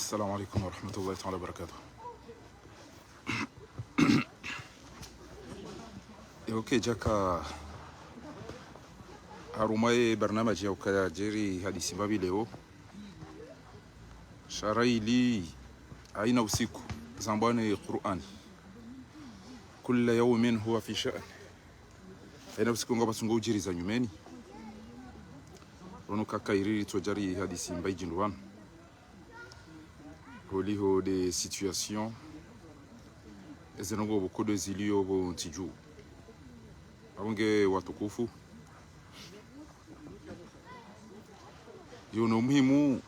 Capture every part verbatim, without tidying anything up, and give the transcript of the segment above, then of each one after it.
السلام عليكم ورحمة الله تعالى وبركاته. Yo, kedjaka harumwa ye barnamaji ya ukaya djeri hadisi mbapvi leo. Sha raha ili haina usiku zambwa ne Qur'an. كل يوم هو في شأن. Haina usiku ngapvatsungo udjiri za nyumeni. Ono kaka iriri tsodjari hadisi mbaidjindru pvanu. Holiho nde situation, eze ndrongoo pvoko ndo zilio pvo ntsi dju. Apvo nge watukufu, yo no muhimu.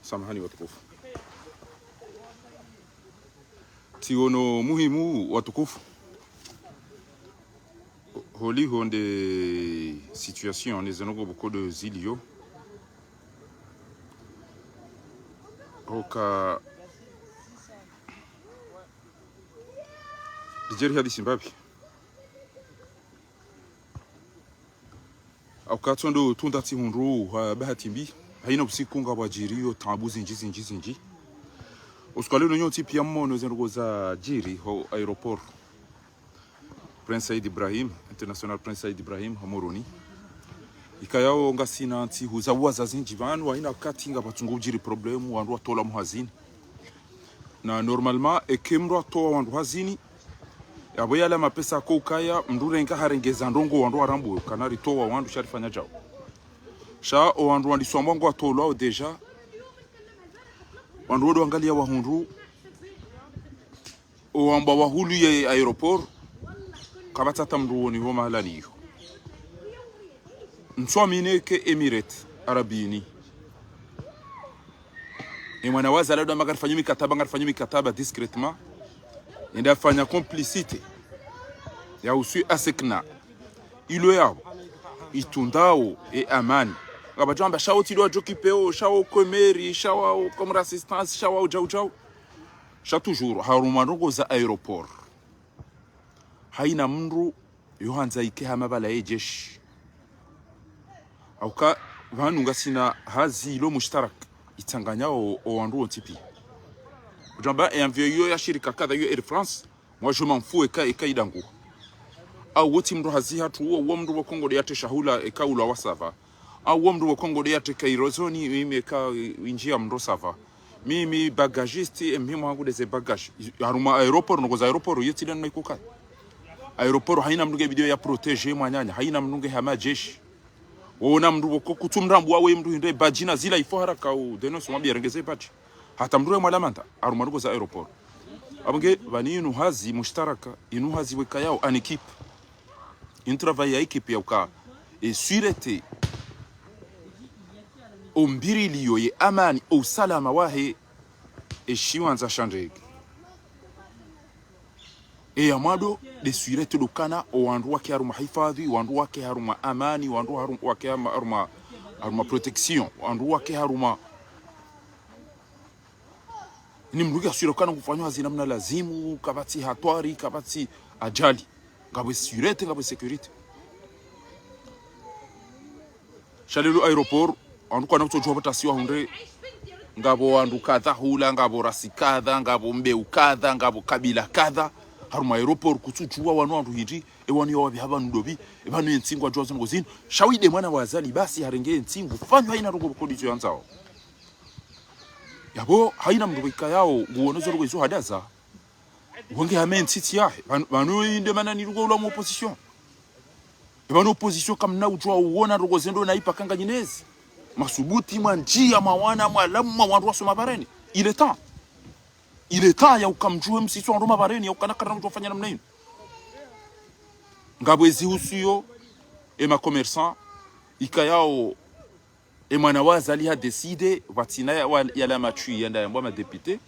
Samahani watukufu. Tsi wono muhimu watukufu. Holiho nde situation, neze ndrongoo pvoko ndo zilio. Hoka djeri hadisi mbapvi. Au katsondo tunda tsi hundru ha bahati mbi. Haina usiku ngapvwadjiriyo taabu zindji, zindji, zindji. Usiku wa leo nyontsi pia mmono ze ndrongoo zadjiri ho aéroport Prince Said Ibrahim, International Prince Said Ibrahim, ha Moroni. Ikayao ngasina ntsihu za uwaza zindji pvanu, haina wakati ngapvatsungo udjiri problème, wandru watolwa mhazini. Na normalement, eka mndru atowa wandru hazini, yapvo yala mapesa ko ukaya, mndru renga harenge za ndrongoo wandru warambuwe, kana ritowa wandru sha rifanya djau. Sha o wandru wandiswambwa ngwatolwao déjà, wandru wodo angalia wahundru, o wambwa wahulu ye aéroport, kapvatsi hata mndru woni ho mahalani iho. Ntswamini eka Emirates Arabes Unis. E mwana wa Azali ndo amba ngarifanye mikataba, ngarifanye mikataba discrètement. Ende afanya complicité ya uswi asekna. Ilo yapvo itundao e amani. Ngapvadjo amba sha wo tsi ndo wadjo kipveo, sha wo Khomeri, sha wo Khomori Assistance, sha wo djau djau. Sha toujours, harumwa ndrongoo za aéroport. Haina mndru yo handza ike hama pvala ye jeshi. Hauka pvanu ngasina hazi ilo mushtarak, itsanganya o, o wandru wontsi pia. Udjo amba e avion iyo ya shirika kadha iyo Air France, moi je m'en fous eka, eka idangu. Au wo tsi mndru hazi hatru, uwo, uwo mndru pvoko ngo nde yatre shahula eka ulwa wa ça va. Au wo mndru pvoko ngo nde yatre kairozoni, mimi eka indjia mndro ça va. Mimi bagagiste, e muhimu hangu ndeze bagage. Harumwa aéroport, ndrongoo za aéroport, yo tsi nde namna iko ukaya. Aéroport, haina mndru nge bidi ya protéger mwananya, haina mndru nge hama jeshi. Wona mndru pvoko kutsu mrambuwa we mndru hindre badge na zila il faut haraka u dénoncer mwambie yarenge ze badge. Hata mndru ye mwalamanda, harumwa ndrongoo za aéroport. Apvo nge, pvani inu hazi mushtaraka, inu hazi wekayao en équipe. Inu travail ya équipe ya uka, e sûreté, o mbirilio ye amani, o usalama wahe, e shiwandza sha ndege. E ya mwando, nde sûreté ndo ukana, o wandru wake harumwa hifadhi, wandru wake harumwa amani, wandru harum-, wake harumwa, harumwa, harumwa protection, wandru wake harumwa. Ni mndru nge assuré ukana ngufanyo hazi namna lazimu, kapvatsi hatwari, kapvatsi ajali. Ngapvo sûreté, ngapvo sécurité. Sha lelo aéroport, wandru kwana kutsodjuwa pvo tasiwa hundre, ngapvo wandru kadha hula, ngapvo rasi kadha, ngapvo mbeu kadha, ngapvo kabila kadha. Harumwa aéroport kutsudjuwa wanu wandru hindri, e wanu yo wapvi hapvanu ndopvi, e pvanu ye ntsi ngwadjuwa zo ndrongoo zinu. Sha wo nde mwana wa Azali basi harenge ye ntsi ngufanyo haina ndrongoo pvoko ndo izo yandzao. Yapvo haina mndru pvwekayao nguono zo ndrongoo izo hadaza. Wonge hame ntiti yahe. Pvanu, pvanu inde mana nilungo ula mu opposition. Pvanu opposition kamna udjuwa uona ndrongoo zendo na ipaka nganyinezi. Masubuti mwa ndjia mwa wana mwa lamu mwa wandru wasoma bareni. Il est temps. Il est temps ya uka mdjuwe msitso wandru mabareni ya ukana karina udjuwa fanya namna inu. Ngapvo ezi husiyo e ma commerçants, ikayao, e mwana wa Azali ha décidé, pvatsina ya, wa, yala matswi yanda yambwa ma députés.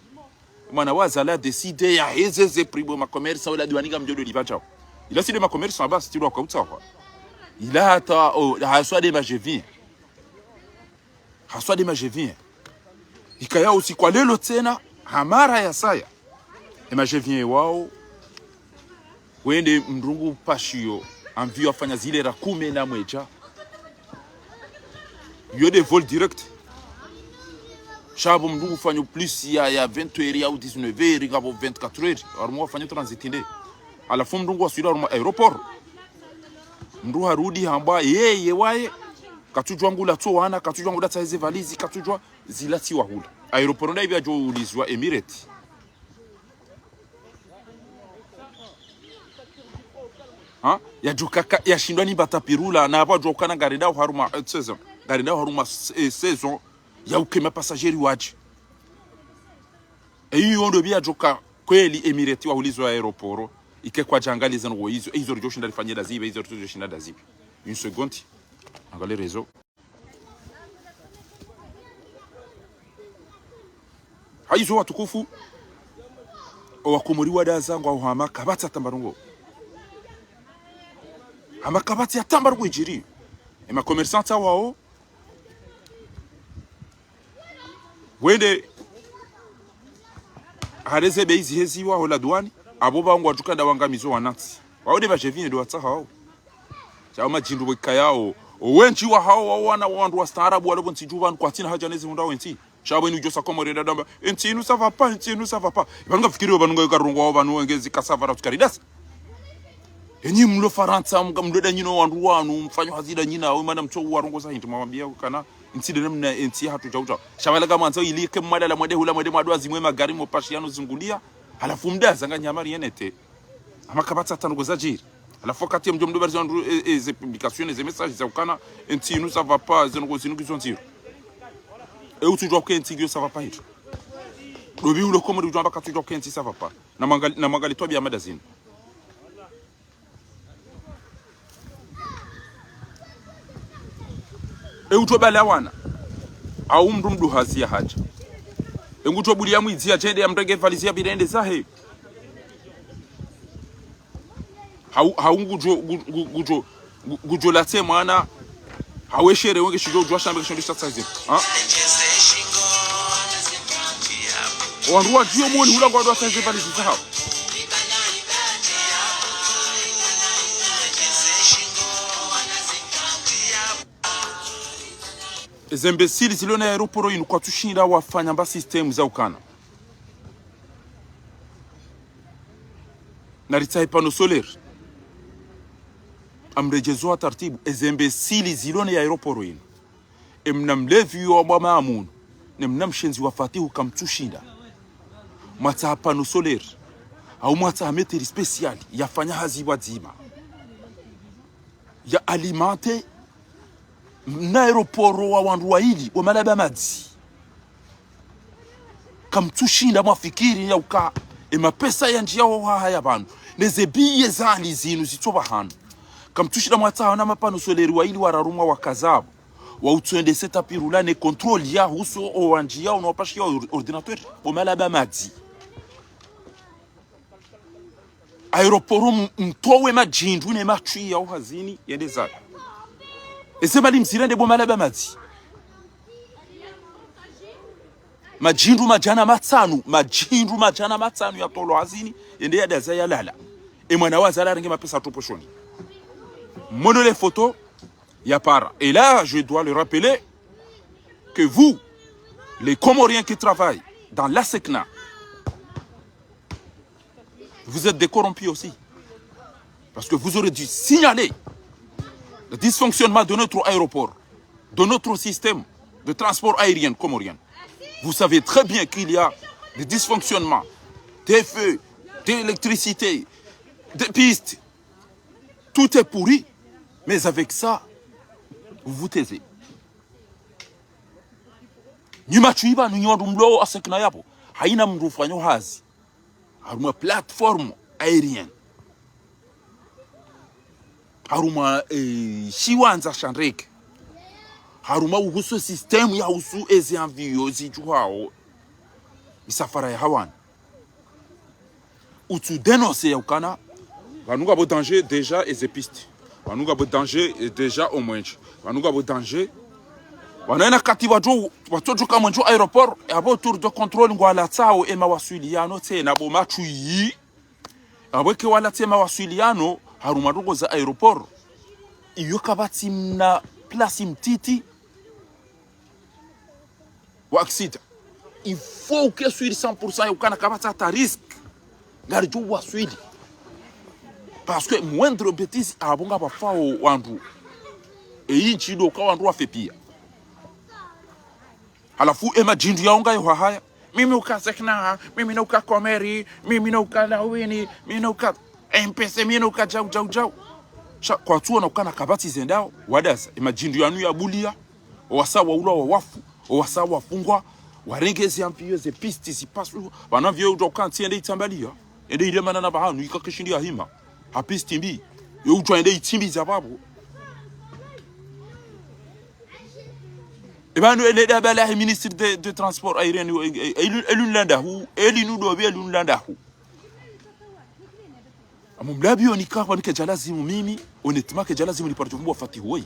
E mwana wa Azali ha décidé yaheze ze prix bo ma commerçants, ola douane ngamdjo ndo lipva djao. Ila si nde ma commerçants basi, tsi ndo wakautsaha. Ila hata, o, haswa nde ma je viens. Haswa nde ma je viens. Ikayao usiku wa leo tsena, ha mara ya saya. E ma je viens wao, wende mdru ngu pashiyo, amviyo afanya zile ra kume na mwedja. Yo nde vol direct. Sha pvo mdru ngu fanyo plus ya, ya vingt heures au dix-neuf heures, ngapvo vingt-quatre heures, harumwa wafanyo transit nde. Halafu mdru ngu waswili harumwa aéroport. Mdru harudi hambwa, yeye waye, katsudjuwa ngu latso wana, katsudjuwa ngu datsa heze valizi, katsudjuwa zilatsiwa hula. Aéroport nda ipvi yadjo ulizwa Emirates. Ha? Yadjo kaka, yashindwa nimba tapirula, na apvo adjo ukana ngarendao harumwa, eh, saison. Ngarendao harumwa, eh, saison ya ukeme passagers wadji. E iyo ndo pvi yadjo ka kweli Emirates wahulizwa aéroport, ike kwadja angaliza ndrongoo izo, e izo ridjo shinda rifanye ndazipvi, e izo ridjo shinda ndazipvi. Une seconde. Angalia réseau. Hayizo watukufu, owakomori wadaza ngwao hama kapvatsi hata mba ndrongoo. Hama kapvatsi hata mba ndrongoo idjiri. E ma commerçants wao, wende hareze bei ziheziwa ho la douane, apvo pvao ngwadjo uka nda wangamizo wanantsi. Wao nde ma je viens ndo watsahao. Sha o madjindru pvo ikayao, o wendji wahao wao wana wandru wastaarabu walo pvo ntsi dju pvanu kwatsina haja ne zihundra wentsi. Sha pvo ini udjo sa Komori nda damba, entsi inu ça va pas, entsi inu ça va pas. Ipvanu ngamfikiri yo pvanu ngayo karongwa wao pvanu wengezi kasavara tukaridasa. Enyi mlo Farantsa, mga mlo da nyino wandru wanu, mfanyo hazi da nyina, we mana mtso warongoza hindri, mwambiya ukana, entsi nde namna, entsi yahatru djau djau. Sha pvala kamwandza ili ke mwada la mwade hula mwade mwado azimwe magari mo pashi yanu zingulia, halafu mdaza nga nyama rien n'était. Hama kapvatsi hata ndrongoo zadjiri. Halafu wakati ya mdjo mdo bariza wandru, e, e, ze publications, ze messages za ukana, entsi inu ça va pas, ze ndrongoo zinu ngizo ndziro. E utsudjuwa ke entsi ngiyo ça va pas hindri. Ndopvi ulo Komori udjo amba katsudjuwa ke entsi ça va pas. Na mwangali, na mwangali twabiya mada zinu. E utso bala wana. Au mdru mdru hazi ya haja. E ngutso buliya mwidzi yadje nde yamrenge valizi yapvire yende zahe. Hau, hau ngudjo, ngu-, ngu-, ngudjo, ngu-, ngudjo latse mwana. Haweshere wenge shidjo udjuwa shambe kishondo sha saizi. Ha? Wandru wadjiyo moni hula ngwadjo watsahe ze valizi zahao. Eze imbéciles zilo na aéroport inu kwatsushinda wafanya mba système za ukana naritsahe panneau solaire. Amredjezo wa taratibu, eze imbéciles zilo na aéroport inu. Emna mlevi yo wa mwa Maamunu, ne mna mshenzi wa Fatihu kamtsushinda mwatsaha panneau solaire, au mwatsaha moteri spécial, yafanya hazi pvwadzima, ya alimenté mna aéroport wa wandru wayili, wa malaba madzi. Kamtsushinda mwafikiri ya uka, e mapesa yandjiya wo hahaya pvanu, ne ze biye zali zinu zitso pvahanu. Kamtsushinda mwatsaha na ma panneau solaire wayili wararu mwa wakaza pvo, wa utswendese tapirula ne contrôle ya huso o wandjiya ono wapashiya or-, ordinateur, o malaba madzi. Aéroport m-, mtowe madjindru ne matswi yao hazini yende zayo. Eze mali mzirende bo malaba madzi. Madjindru madjana matsanu, madjindru madjana matsanu yatolwa hazini, yende yadaza yalala. E mwana wa Azali arenge mapesa yatru poshoni. Mono le photo, yapara. Et là, je dois le rappeler que vous, les Comoriens qui travaillent dans l'ASECNA, vous êtes des corrompus aussi. Parce que vous aurez dû signaler le dysfonctionnement de notre aéroport, de notre système de transport aérien comorien. Vous savez très bien qu'il y a des dysfonctionnements, des feux, d'électricité, des pistes. Tout est pourri. Mais avec ça, vous vous taisez. Nyi matswi pvanu nyi wandru mlo ASECNA yapvo. Hayina mndru ufanyo hazi harumwa plateforme aérienne. Harumwa, eh, shiwandza sha ndege. Harumwa uhusu système ya uhusu ezi avion zidjuhao misafara ya hawana. Utsu dénoncer ya ukana, pvanu ngapvo danger déjà eze piste. Pvanu ngapvo danger, eh, déjà omwenje. Pvanu ngapvo danger. Pvanu ena kati pvadjo, pvatsodjoka mwenje aéroport, yapvo tour de contrôle ngwalatsao emawaswiliyano tsena bo matwi. Apvo eke walatsa emawaswiliyano, harumwa ndrongoo za aéroport. Iyo kapvatsi mna place mtiti wa accident. Il faut uke sûr cent pour cent ya ukana kapvatsi hata risque. Ngaridjo waswili. Parce que moindre bêtise, apvo ngapvafao wandru. Eyi ntsi ndo ka wandru wafe piya. Halafu emadjindru yawo ngayo hahaya. Mimi uka Sekna, mimi na uka Komeri, mimi na uka Lawini, mimi na uka M P C, mimi na uka djau, djau, djau. Sha kwatsuona ukana kapvatsi zendao, wadaza, emadjindru yanu yabuliya, owasa waulwa wawafu, owasa wafungwa, warenge ezi avion ze piste zipaswa, pvanu avion udjo ukantsi ende itsambaliya, ende ilemana na pvahanu, ika keshindi yahima, ha piste mbi, yo udjwa ende itsimbiza pvapvo. Epvanu ele dabala he ministre de, de transport aérien, e, e, elu, elu nlandahu, eli nudo be elu nlandahu. Amu mlabi onika kwani kedja lazimu mimi, honnêtement kedja lazimu ni parti mbo Fatihu woyi.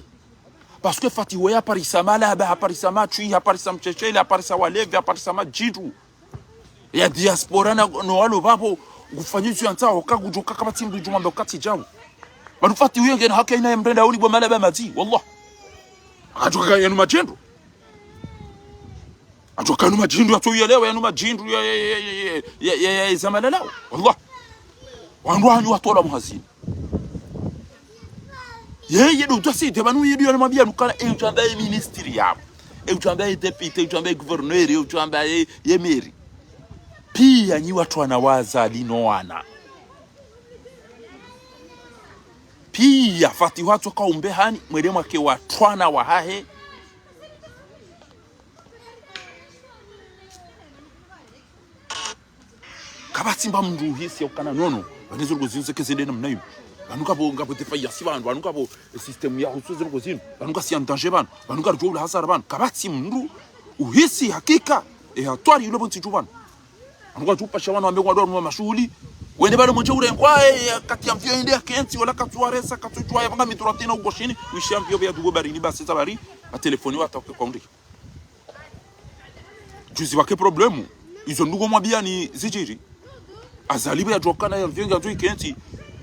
Parce que Fatihu woyi haparisa malaba, haparisa matwi, haparisa msheshele, haparisa walevi, haparisa madjindru. Ya diaspora na, no walo pvapvo, ngufanyiswa ntsaho, kangudjo ka kapvatsi mndru djumwa mbe wakati djau. Pvanu Fatihu woyi ngena haki haina ya mrenda uli bo malaba madzi, wallah. Akadjoka yanu madjindru. Akadjoka yanu madjindru, yatso yelewa yanu madjindru, ya, ya, ya, za malalao. Wallah. Wandru hanyu watolwa muhazini. Yeye ndo utaside, pvanu yeye ndo yanamwambiya nukana, e udjamba ye ministre yapvo. E udjamba ye député, e udjamba ye gouverneur, e udjamba ye, ye maire. Piya nyi watru wana wa Azali no wana. Piya Fatihu hatsoka umbe hani, mwende mwake watru wana wahahe. Kapvatsi mba mndru uhisi ya ukana nono, pvanu ezo ndrongoo zinu zeke zende namna inu. Pvanu ngapvo, ngapvo défaillance pvanu, pvanu ngapvo, eh, système ya uhusu ezo ndrongoo zinu, pvanu ngasi en danger pvanu, pvanu ngaridjo ula hasara pvanu. Kapvatsi mndru uhisi hakika, eh, hatwari ilo pvontsi dju pvanu. Pvanu ngwadjo upasha pvanu wambe ngwadjo wanu wa mashuhuli. Wende pvale mwenje urengwa, eh, ya kati ya avion ende ya kentsi, wala katsuwaresa, katsudjuwa ya pvanga midroite na ugoshini, wishi avion ya dugo barini, basi za bari, ha téléphone wata kwa undi. Juzi wake problème, izo ndrongoo mwambiyani zidjiri. Azali be yadjoka na ya avion ngandzo ikentsi,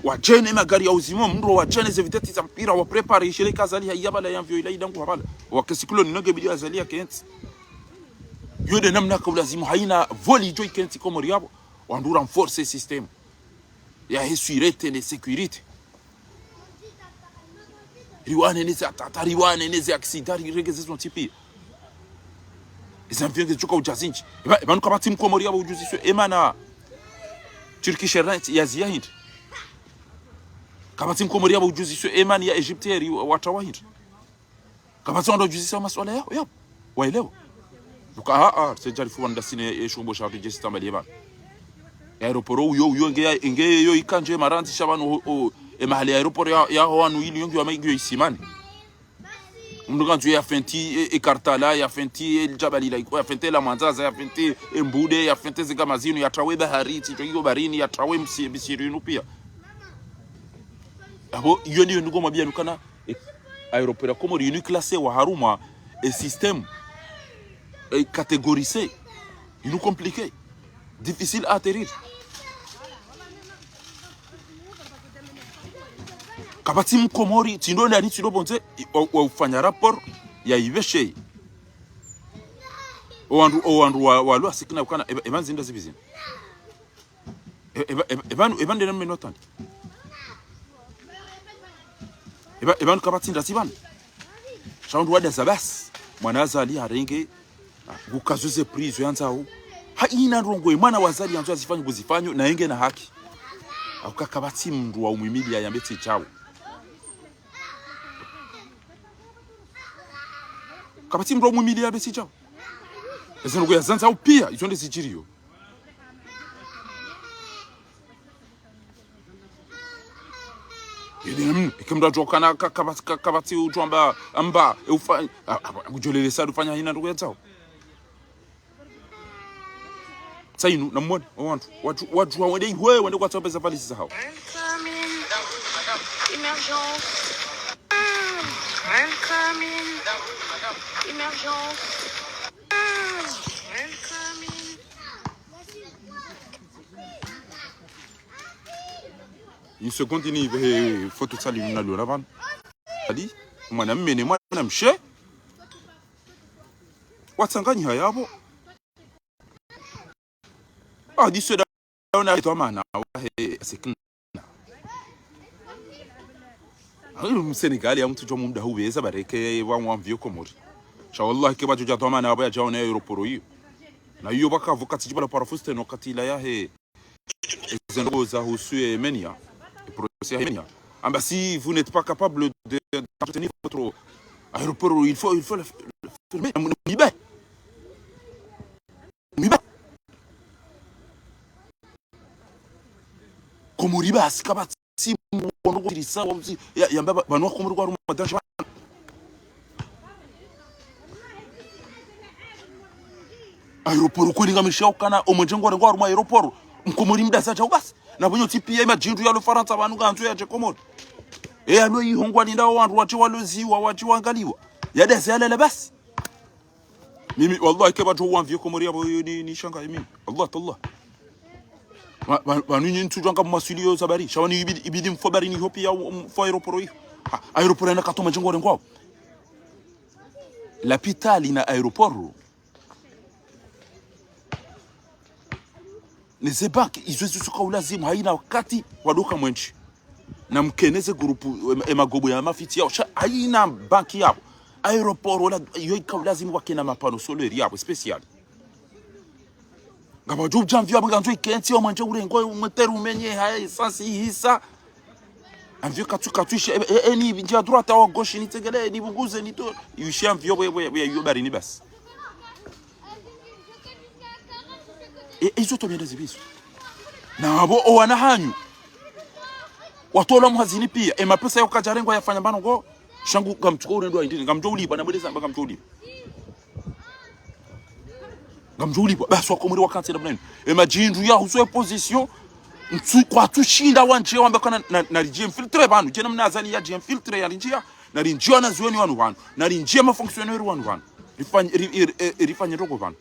wadjene magari ya uzima, mndru wadjene ze vitesse za mpira, wa préparer, ishele ka Azali haiya pvala ya avion ila idangu hapvala. Wake cyclone nonge bidi Azali ya kentsi. Yo nde namna ka ulazimu haina vol idjo ikentsi Komori yapvo. Wandru renforcer système ya he sûreté ne sécurité. Riwane neze attentat, riwane neze accident, rirenge zezo ntsi piya. Eza avion ngedjoka udja zindji. Epva, epvanu kapvatsi mkomori yapvo udjuziswe emana Turkish Airlines yaziya hindri. Kapvatsi mkomori yapvo udjuziswe emana ya Egypt Air wa, watrawa hindri. Kapvatsi wandru wadjuzisa maswala yawo, yapvo. Waelewa. Nduka, a, a, tsedjali fuwa ndasine, e, shumbo sha wadjesi tambali epvanu. Aéroport uyo, uyo, nge ya, nge yo ikandje marandzi sha pvanu, o, o, e mahali aéroport ya, ya wanu ili yo ngiyo ama ngiyo isimani. Mndru ngandzu ya fenti, e, e Kartala, ya fenti, e Djabali la Iko, ya fenti la Mwandzaza, ya fenti, e Mbude, ya fenti zika mazinu, yatrawe bahari, tsidjo iyo barini, yatrawe msi-, misiru inu piya. Apvo, iyo ndiyo ndrongoo mwambiya nukana, e, aéroport ya Komori inu classé wa harumwa, e système, e catégorie C. Inu compliqué. Difficile à atterrir. Kapvatsi mkomori, tsindo ndani, tsindo pvondze, i, wa, wa ufanya rapport ya ipveshe. O wandru, o wandru wa, wa lwa sikina ukana, epva, epva nzinda zipvi zinu. E, epva, epva, epva, epva ndena mmeno tandi. Epva, epva kapvatsi ndrazi pvanu. Sha wandru wadaza basi. Mwana Azali harenge, ah, ngukazo ze prix zo yandzao. Haina ndrongoo, e mwana wa Azali yandzo yazifanyo nguzifanyo, na yenge na haki. Hauka kapvatsi mndru wa umwimiliya yambe tsi djawo. Kapvatsi mndru wa umwimiliya yambe tsi djawo. Eze ndrongoo yazandzao piya, izo nde zidjiriyo. Ede namna, eke mndru adjo kana ka-, kapvatsi, ka-, kapvatsi udjo amba, amba, e ufa-, a-, a-, kudjolele sa ufanya hina ndugu ya tsao. Sa inu, namwone, o wandru, wadju, wadju, wende, we, wende kwatsaha pesa valisi zahao. Welcome in. Emergence. Welcome in. Emergence. Welcome in. Une seconde, ni, eh, faut tout ça, lui, on a le ravane. Ali, mwana mme ne mwana mshe. Watsanganyiha yapvo. Ah, dis cela, on a le ravane, wa he, c'est que Ayi, Msenegali ya mndru djo mumda hupveza bareke wa, wa mvio Komori. Sha wallahi ke badjo dja dhwamana apvo yadjaone aéroport iyo. Na iyo baka vo katsi djibala parafuste no katila yahe. Ezendrongo za husu ye menia. E procès yahe menia. Amba si vous n'êtes pas capable de, d'entretenir votre aéroport, il faut, il faut le, le fermer. Mwibe. Mwibe. Komori basi kapvatsi mndru kondro kutirisa, wamzi, ya, yamba pvanu wa Komori kwa harumwa danger. Aéroport kweli ngamisha ukana, omwenje ngwarengwa harumwa aéroport. Mkomori mdaza djau basi. Na pvonyo tsi piya emajindru yalo Farantsa pvanu ngandzo yadje Komori. E yalo ihongwa linda wandru wadje waloziwa, wadje wangaliwa. Yadaza yalala basi. Mimi, wallahi, ke badjo wa mvio Komori yapvo ni, ni shanga mimi. Allah, tallah. Pva, pva, pvanu nyi ntsudjwa nga mwaswili yo za bari. Sha wani ibidi, ibidi mfo bari ni hopi ya, um, mfo aéroport iyo. Ha, aéroport yana katoma djengo rengwao. Lapitali na aéroport. Ne ze banki, izo zisuka ulazimu, haina wakati wadoka mwenji. Na mkene ze grupu, em-, emagobo ya mafitsi yao. Sha, haina banki yapvo. Aéroport, wala, yo ika ulazimu wakena mapano solaire yapvo, spécial. Ngapvo dju dja mvio apvo ngandzo ikentsi, omwenje urengwe, umweteru umenye, haya, essence ihisa. Avion katsu, katsu ishe, e, e, e, ni ndjia droite au gauche, ni tsengele, ni bunguze, ni to. Ishe avion bwe, bwe, bwe, yo bari ni basi. E, e, izo to bienda zibizo. Na apvo owana hanyu. Watola muhazini piya. E mapesa yo kadjarengwa yafanya mbano ngo. Shangu ngamtsuko urendwa indini. Ngamdjo ulipva, na mweleza amba ngamdjo ulipva. Ngamdjo ulipva. Basi wa Komori wakantsi na bunani. E majindru ya husu e position. Ntsu, kwatsu shinda wandje wambe kana na, na, naridji infiltré pvanu. Djena mna Azali yadji infiltré ya rindjia. Narindjia na zioni wanu pvanu. Narindjia mafonctionnaire wanu pvanu. Rifanye, ri, ri, ri, rifanye ndroko pvanu.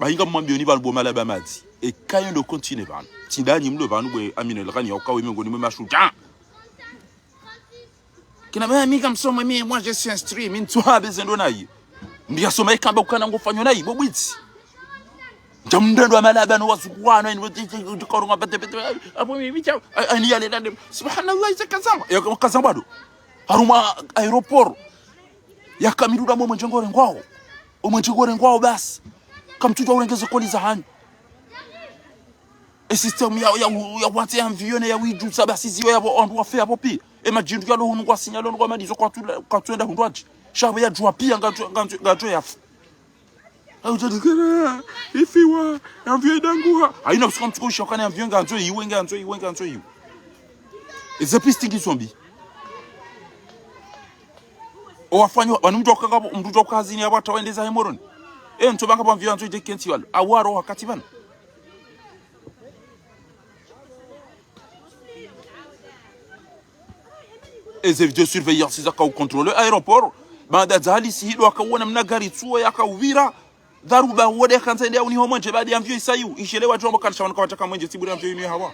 Bahi ngamwambioni pvanu bo malaba madzi. E kayo ndo continue pvanu. Tsi ndanyi mlo pvanu bwe Amine Lagani ya ukawe miongoni mwe mashudjaa. Kina mimi ngamsomo mimi, moi je suis instruit, mi ntsu habe zendo nayi. Ndiyasoma ikamba ukana ngofanyo nayi, bo bwitsi. Ndja mndrendo wa malaba no wazungu wano, eni, ndikaronga pete, pete, apvo mimi tsa, a, ani yale nande. Subhanallah, ize kazamba. Ya kazamba do. Harumwa aéroport. Ya kamiru da mo mwenje ngorengwao. Omwenje ngorengwao basi. Kamtsudja urengeze koli za hanyu. E système ya, ya, ya wantsi ya avion ya widjusa basi ziyo yapvo wandru wafe yapvo piya. E majindru yalo hunu ngwa signalé ngwa malizo kwatsu, kwatsuenda hundru adji. Sha apvo yadjuwa piya ngandzo, ngandzo, ngandzo yafu. Au tadikana, ifiwa, avion idanguha. Haina usiku mtsuko usha ukana avion ngandzo iwe, ngandzo iwe, ngandzo iwe. Eze piste ngizo mbi. Owafanyo, wani mndru wa ukanga, mndru wa uka hazini yapvo hata wendeza he Moroni. E, ntsu pvanga pvo avion ngandzo idje kentsi walo. Awaro wakati pvanu. Eze vidéo surveillance zaka ucontrôler aéroport. Baanda za halisi hido akauona mna gari tsuo yakauvira. Dharuba wode kandza ende auniho mwenje baada ya avion isayu. Ishelewa djombo karisha wanu kawataka mwenje tsiburi avion inu ya hawa.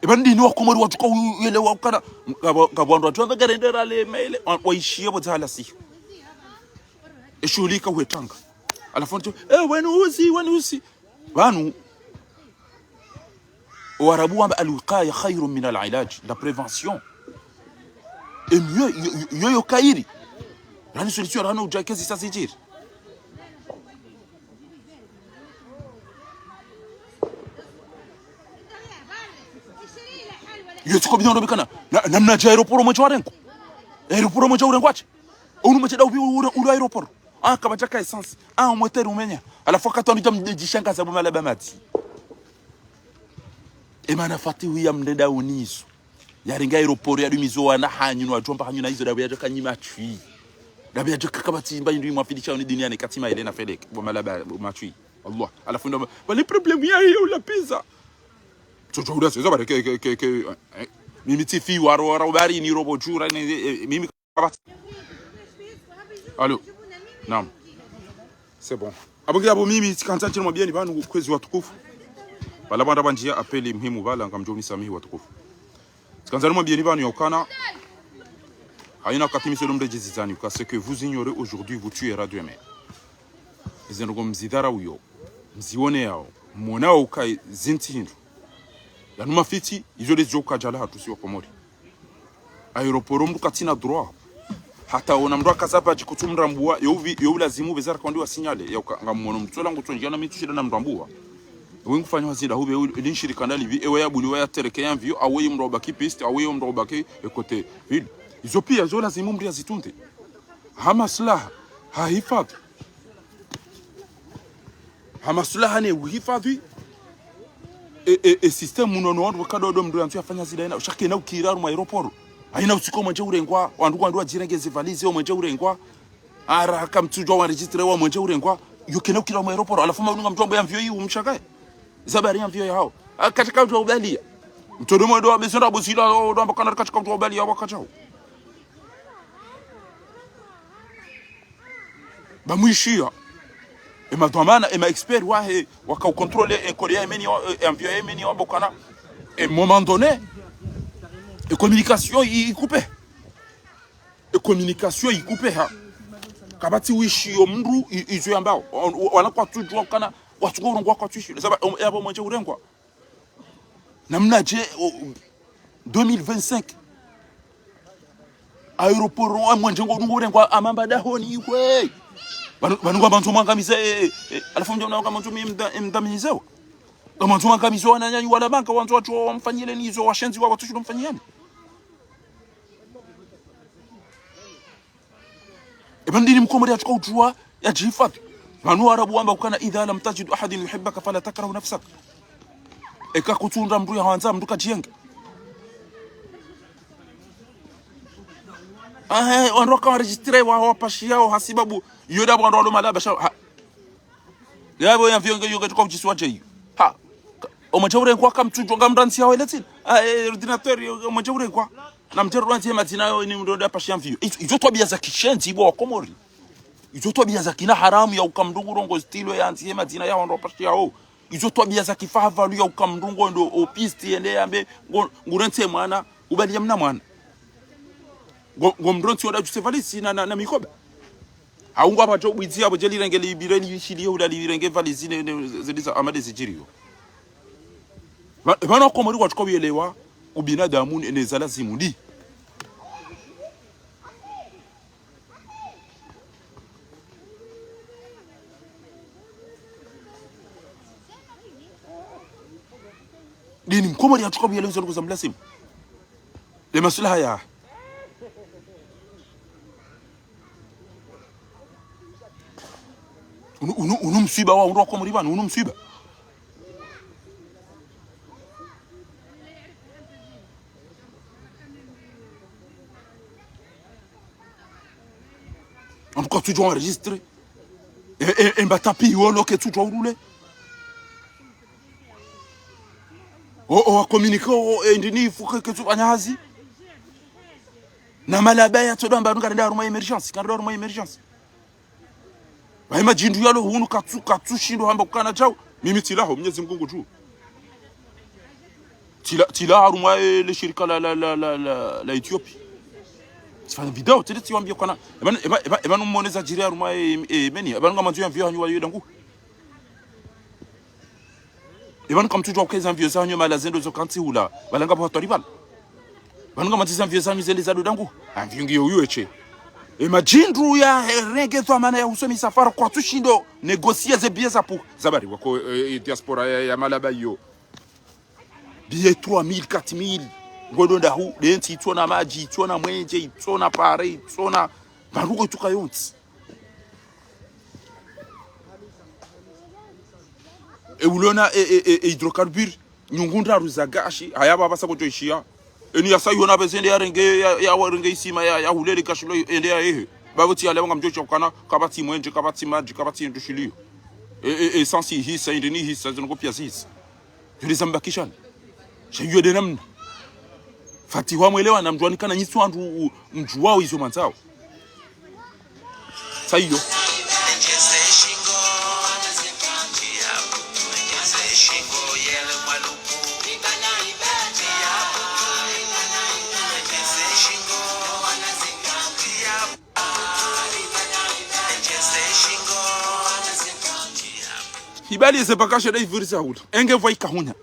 Eba ndini wa Komori watsuka u-, uyelewa ukana. Ngapvo, ngapvo wandru watsuka gari ndera le mele. Wa, waishiye bo za halisi. Eshuhuli ika uhetanga. Halafu ntsu, eh, wenu usi, wenu usi. Pvanu, Owarabu wamba, الوقاية خير من العلاج, la prévention est mieux, yo, yo, yo, yo kheri. Rani solution, rani udja kezi sa zidjiri. Yo tsi ko bidon robikana, na, namna dja aéroport omwe dja warengwa. Aéroport omwe dja urengwa tsi. Unu macheda ubi ule, ule aéroport. Ah, kapvadjaka essence. Ah, moteri umenya. Halafu wakati wanu dja mdji shangaza bo malaba madzi. Emana Fatihu ya mndrenda unizo. Yarenga aéroport ya dumizo wana hanyu no wajomba hanyu na izo dabu yadjo kanyima twi. Dabu yadjo kakaba tsimba indru imwafidisha uni duniani katima ile na felek. Bo malaba, bo matwi. Allah. Alafu ndo, ba le problème ya hiyo la pizza. Tsotso uda seza bare ke, ke, ke, ke, eh, mimi tsifi waro, waro bari ni robo jura, ni, eh, mimi Allô. Naam. C'est bon. Abonge abo mimi tsikandza ntsini mwambieni pvanu kwezi watukufu. Bala bwanda bwanjia appel muhimu bala ngamdjo nisamihi watukufu. Tsikandza nimwambieni pvanu ya ukana. Haina wakati misolo mdedjezizani uka ce que vous ignorez aujourd'hui vous tuera demain. Izo ndrongoo mzidharauyo, mziwoneyao, mwonao uka zintsi hindru. Yanu mafitsi, izo ndezidjo uka djala hatru si wa Komori. Aéroport mndru katsina droit. Hata ona mndru akaza badji kutsu mrambua, yo uvi, yo ulazimu bezara kwandi wa signale, ya uka, ngamwono mtsola ngutsondjia na mitsu shida na mrambua. Ewe ngufanya hazi nda hube, ewe, ili nshirika nda livi, ewe ya buli, ewe ya tereke ya mvio, awe yo mndru ubaki piste, awe yo mndru ubaki e côté ville. Izo pia, zo lazimu mndru yazitunde. Ha maslaha, ha hifadhi. Ha maslaha ne uhifadhi. E, e, e système muno no wandru waka dodo mndru yantsu yafanya zida ina. Shake na ukira harumwa aéroport. Haina usiku mwendje urengwa, wandru wandru wadjirenge zi valise, omwendje urengwa. Ara, haka mtsudjwa wa enregistré wa mwendje urengwa. Yo kena ukira harumwa aéroport. Alafu maununga mdjwambo ya mvio yi umshakaye. Zabari ya mvio ya hao. Akatshaka udjwa ubalia. Mtodo mwendo wa bezonda buzila, o, ndo amba kana akatshaka udjwa ubalia wakadjao. Bamwishiya. E madhwamana, e ma expert wahe, waka ucontrôler e code ya Yemeni, e avion ya Yemeni, wambokana. E moment donné, e communication i, i coupé. E communication i coupé ha. Kapvatsi wishiyo mndru i, izo yambao. O, o, wala kwatsudjua kana, watsuko urengwa kwatswishiyo. Saba, o, yabo mwendje urengwa. Namnadje, o, deux mille vingt-cinq. Aéroport, wa mwendje ngo, ngo urengwa amamba dahoni, iwe. Pvanu, pvanu ngwamandzo mwangamize, e, e, e, alafu mdja mna ngwamandzo mi mda-, mdaminizewa. Ngwamandzo mwangamize wananyanyu wala manga, wandzo watsu wamfanyile nizo, washenzi wa, watsu shilo mfanyiyani. Eba ndini mkomori yatsuka udjua yadjihifadhi. Pvanu Waarabu wamba ukana, إذا لم تجد أحدا يحبك فلا تكره نفسك. Eka kutsunda mndru yahwandza mndru kadjiyenge. Ahe, wandru waka enregistré wa, wapashiyao hasibabu, iyo ndapvo wandru walo malaba, sha, ha. Yapvo ya mvio nge yo nge tsuka udjisiwa dje iyo. Ha. Ka-, omwendje urengwa kamtsudjwa ngamrantsi yawe letsin. Ah, eh, ordinateur, yo, omwendje urengwa. Na mdjero rwandzi ye madzina yo ni mndru nda pashi ya mvio. Izo, izo twabia za kishenzi ibo wa Komori. Izo twabia za kina haramu ya uka mndru ngu rongo stilo yandzi ye madzina ya wandru pashi yao. Izo twabia za kifahavalio ya uka mndru ngu ndo o piste yende yambe ngu, ngu rentse mwana, ubali ya mna mwana. Ngu, ngu mndru ntsi wada djuse valise na, na, na mikoba. Haungu apva djo bwidzi apvo dje lirenge libire lishiliye hula lirenge valise ne, ne, zediza amade zidjiriyo. Pva-, pvanu wa Komori watsuka uyelewa, ubinadamu ne, ne za lazimu ndi. Ndini mkomori yatsuka uyelewa izo ndrongoo za mlazimu. Le maslaha ya. Unu, unu, unu mswiba wa, unu wa Komori pvanu, unu mswiba. En tout cas, tu dois enregistrer. E, e, e, mbatapi, yo, lo, ke tu dois rouler. O, o, wa communiquer, o, e, ndini, il faut que, que tu anyazi. Na malaba ya, tu dois, mba, ngarenda harumwa émergence, ngarenda harumwa émergence. Wahe madjindru yalo hunu katsu, katsu shindo hamba kukana djao. Mimi tsilaho, Mnyezi Mngu ngudjuo. Tsila, tsila harumwa, eh, le shirika la, la, la, la, la, la Ethiopie. Tsifanya video, tsile tsiwambia kukana. Eba, eba, eba, eba numoneza djiri harumwa, eh, eh, meni. Eba nunga mandzo ya mvio hanyu wa yo dangu. Eba nuka mtsudjua ukeza mvio za hanyu mala zendo zo kantsi hula. Balanga pvo hatwari bala. Pvanu ngamwandziza mvio zanyu zende za dodangu. Amvio ngiyo uyu eshe. E madjindru ya herenge dhwamana ya husoni safara kwatsu shindo négocier ze billet za pu. Zabari wako, eh, diaspora ya, ya malaba iyo. Billet trois mille, quatre mille. Ngodo ndahu, lentsi itsona madji, itsona mwenje, itsona pare, itsona. Maruko itsuka yontsi. E ulona e, e, e, e hydrocarbure. Nyungu ndraru za gashi, haya pvapvasa kotsoishiya. Eni yasa yona pveze ende yarenge, ya, ya warenge isima, ya, ya hulele gashi lo, ende yahehe. Pvapvo tsi yale pvanga mdjosha ukana, kapvatsi mwenje, kapvatsi madji, kapvatsi ndushiliyo. E, e, e, essence ihisa, ende ni ihisa, zinu kopia zihisa. Yule zambakishani. Sha yiyo nde namna. Fatiha mwelewana, mdjuwanikana nyitsi wandru u-, mdjuwao izo mwandzao. Sa iyo. Hibali ze bakasha nda ivuriza hula. Enge pvwa ikahunya.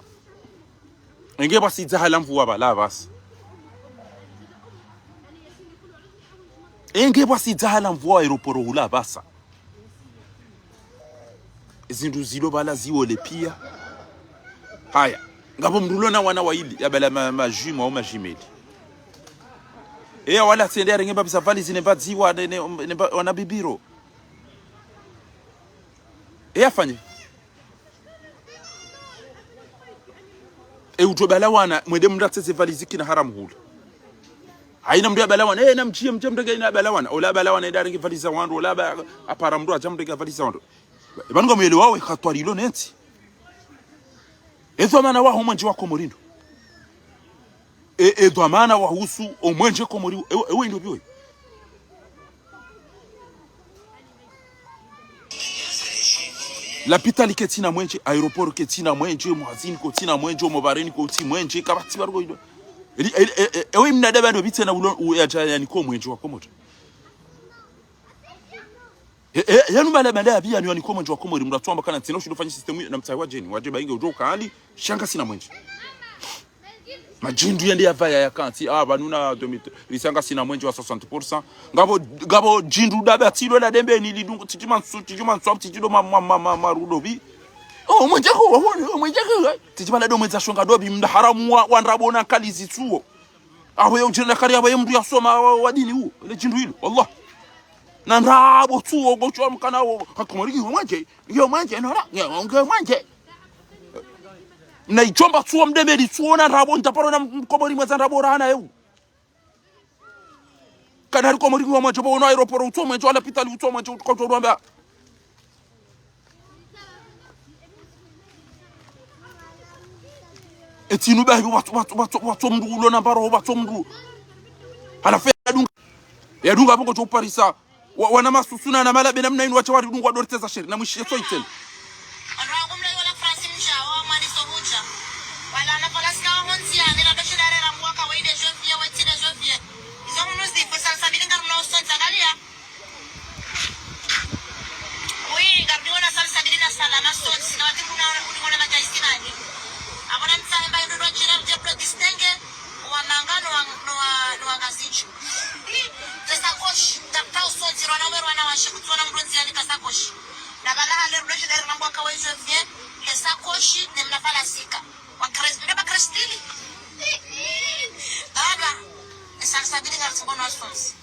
Enge pvwasidza hala mvua pvala pvasa. Enge pvwasidza hala mvua aéroport hula pvasa. Zindru zilo pvala ziwole pia. Haya. Ngapvo mdru ulo na wana waili, yabala ma, ma jumeaux au ma jumelles. Eya wala tsende yarenge mbapvi za valizi ne mbadziwa ne, ne, ne mba, wana bibiro. Eya fanye. E utso bala wana, mwende mndru atseze valizi kina haramu hula. Haina mndru yabala wana, e, namdjiye mdje mndru nge ina bala wana. Ola bala wana, enda arenge valizi za wandru, ola ba, apara mndru adja mndru nge valizi za wandru. E, pvanu ngamwelewa we, hatwari ilo nentsi. E dhwamana waho mwenje wa Komori ndo. E, e dhwamana wahusu o mwenje Komori, e, e, we ndo pvi we. Lapitali ketsina mwenje, aéroport ketsina mwenje, mwazini kotsina mwenje, omobareni kotsi mwenje, kapvatsi pvaro ko indo. Eli, eli, e, e, ewe mnadamu ndo pvi tsena ulo, u, yadja yaniko mwenje wa Komori. E, e, yanu mala mala ya pvi yanu yaniko mwenje wa Komori, mndru atsuamba kana ntsina ushindo fanya système na mtsayi wa djeni, wadje bainge udjo ukali, sha ngasina mwenje. Madjindru yende yapvaya yakantsi, ah, pvanu na deux mille, risa ngasina mwenje wa soixante pour cent. Ngapvo, ngapvo djindru daba tsilo la Dembeni lidungu, tsidjuma ntsu, tsidjuma ntsu, tsidjido ma, ma, ma, ma, marudo pvi. Oh, mwenje ko, wa, wa, mwenje ko, eh. Tsidjuma la do mwenje shonga do pvi, mndru haramu wa, wa ndrabo na kali zitsuo. Apvo ye udjina kari, apvo ye mndru yasoma wa, wa dini uo, le djindru ilo, wallah. Na ndrabo tsuo, ngotsuo mkana wo, ha Komori ngiyo mwenje, ngiyo mwenje, nora, ngiyo, ngiyo mwenje. Na idjomba tsuo mdemedi tsuo na ndrabo, ntsaparo na Mkomori mweza ndrabo rahana yeu. Kana ri Komori ngiyo mwenje, pvo ono aéroport utsuo mwenje, wa lapitali utsuo mwenje, utsuo mwenje. Etsinu bahi, pvatsu, pvatsu, pvatsu, pvatsu mndru ulo na mbaro, pvatsu mndru. Halafu yadunga. Yadunga pvoko tso parisa. Wa, wana masusu na, na malabe namna inu watsha waridunga wadorteza sheri. Na mwishiye tso itsena. Wandru wangu mlo iwala France mdja, wa mwani so hudja. Wala na palaska wa honzi ya, nila doshi dare la mwaka wa inde janvier, wa itsine janvier. Izo munu zifu, salsa bilinga mna usonza, angalia. Oui, ngari niona salsa bili na salama sontsi, na wati muna wana kuni mwana madja isimani. Apvo na mtsahe mba ndo ndo djina mdje plo distingue, wa manga no wa, no wa, no wa ngazidjo. Ze sakoshi, ngapvao sontsi, rwana we rwana washe, kutsona mndru ndziani ka sakoshi. Na pvala hale rudo shida ri mambo akawa izo vie, ze sakoshi, ne mna pvalasika. Wa Chris-, nde ba Christine. Baba, ze salsa bili ngari tsuko no sontsi.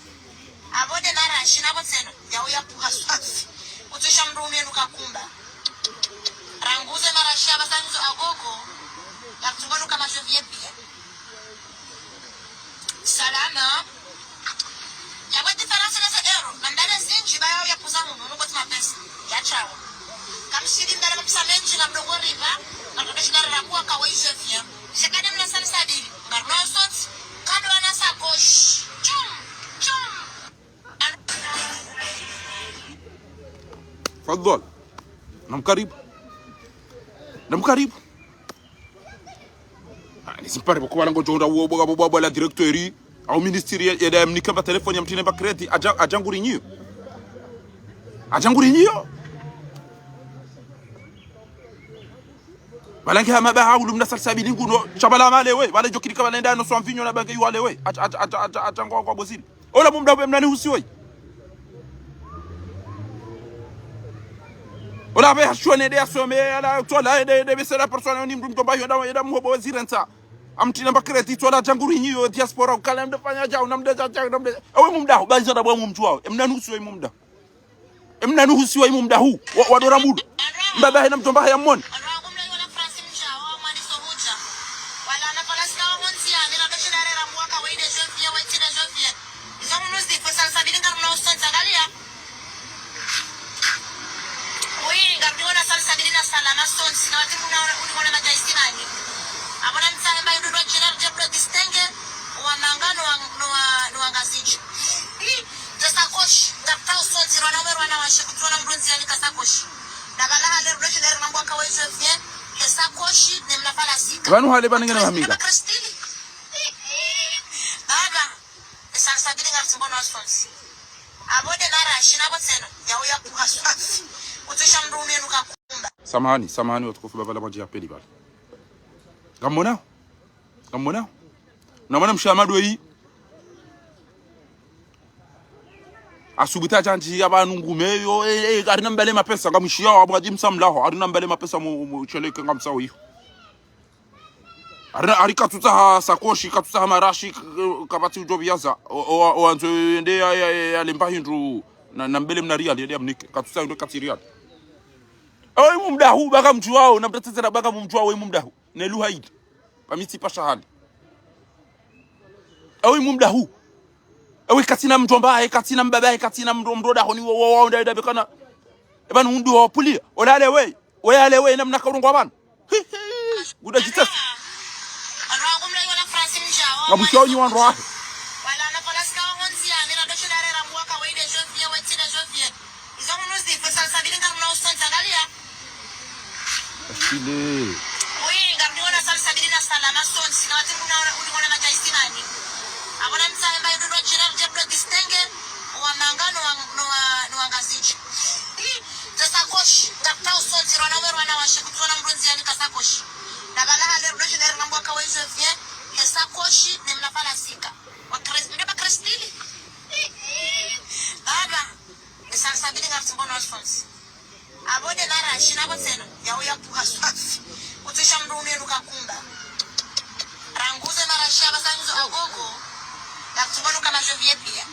Apvo nde marashi na pvo tsena, yawo yapvuha swafi. Kutsusha mndru ume nuka kumba. Rangu ze marashi ya pvasa ndzo agogo, ya kutunga nuka majo vie pia. Salama. Yapvo différence na ze euro, na ndale zindji ba yawo yapvuza munu, nuko tsi mapesa. Yatshawa. Kamshidi ndale mapesa mendji na mdongo riba, na kutoka shida rakuwa kawa ijo vie. Shekade mna salsa bili, ngarno sontsi, kado wana sakoshi. Tchum, tchum. Fadhwal. Namkaribu. Namkaribu. Ah, nisimpare pvoko pvala ngodjo unda uwo bwa, bwa, bwa, bwa la directeur. Au ministre ya, ya, ya mnika mba téléphone ya mtine mba crédit. Adja, adja nguri nyiyo. Adja nguri nyiyo. Pvala nge hama ba haulu mna salsa bili nguno. Sha pvala male we. Pvala djo kirika pvala enda no swa mvinyo na bange yu wale we. Adja, adja, adja, adja, adja ngwa, ngwa bozili. Ola mumdahu be mnani husiwa yi. Ola be hashone de asome, ala, tola, de, de, be sera personne, ni mdru mtomba, yoda, yoda, muhobo, zirenta. Amtina mba crédit, tola, djanguri nyi, yo, diaspora, ukala, mdafanya, dja, una, mda, dja, dja, una, mda. Awe mumdahu, ba, izada, bwa, mumdjuwa, e mnani husiwa yi mumdahu. E mnani husiwa yi mumdahu, wa, wa dora mudo. Mbaba, hena mtomba, haya mone. Wandru wangu mlo iwala France mdja, wa mwani so hudja. Ala na falasi ka wa honzi ya, mira doshi na rera mwaka wa ine janvier, wa itsi na janvier. Izo munu zifo salsa bili ngarina usontsi, angalia. Oui, ngarina salsa bili na salama sontsi, na wati muna uni wana majaisi nani. Abona mtsahe mba yudu do jina rje pro distingue, wa manga no wa, no wa, no wa ngazidja. Hi, ze sakoshi, ngapta usontsi, rwana ume rwana wa shiku, tuwana mrunzi yani ka sakoshi. Na bala hale rudoshe dere mambo akawe janvier, he sakoshi, ne mna falasi ka. Pvanu hale pvanu ngena maminga. Baba, he salsa bili ngarina usontsi. Abo de marashi na bo tsena, ya uya puha swafi. Kutsisha mdru unu yenu kakumba. Samahani, samahani watukufu, baba la mwadji ya peli bala. Ngamwona? Ngamwona? Na mwana mshe Amadu eyi. Asubuhi ta jandji ya pvanu ngume yo, e, e, arina mbele mapesa, ngamshiya wa mwadji msa mlaho, arina mbele mapesa mu, mu, sheleke ngamsao iyo. Arina, ari katsutsaha sakoshi, katsutsaha marashi, k-, kapvatsi udjo pviyaza. O, o, o, andzo yende ya, ya, ya, ya lemba hindru, na, na mbele mna riali, yende ya mnike. Katsutsaha hindru katsi riali. Ewe mumdahu, baka mdjuwao, na mtatsetsera baka mumdjuwao, ewe mumdahu. Ne luha idi. Pvamitsi pasha hali. Ewe mumdahu. Ewe katsina mdjomba, e katsina mbaba, e katsina mdro, mdro dahoni, wo, wo, wo, nda, nda, bekana. Eba nundu wa pulia. Olale we. Oyale we, na mna kaurungu wa pvanu. Hi, hi. Guda jitesi. Ngabusha onyi wandru wahe. Wala na falasi ka wa honzi ya, mira doshi na rera mwaka wa ine janvier, wa itsi na janvier. Izo munu zifo salsa bili ngarina usontsi, angalia. Asile. Oui, ngarina salsa bili na salama sontsi, na wati muna uni wana majaisi nani. Abona mtsahe mba yudu do jina rje pro distingue, wa manga no wa, no wa, no wa ngazidja. Hi, ze sakoshi, ngapta usontsi, rwana ume rwana wa shiku, tuwana mrunzi yani ka sakoshi. Na bala hale rudoshe dere mambo akawe janvier, he sakoshi, ne mna falasi ka. Wa kres-, mbe ba krestili. Baba, he salsa bili ngarina usontsi. Abo de marashi na bo tsena, ya uya puha swafi. Kutsisha mdru unu yenu kakumba. Ranguze marashi ya basanguzo agogo, na kutsubonu kama janvier pia.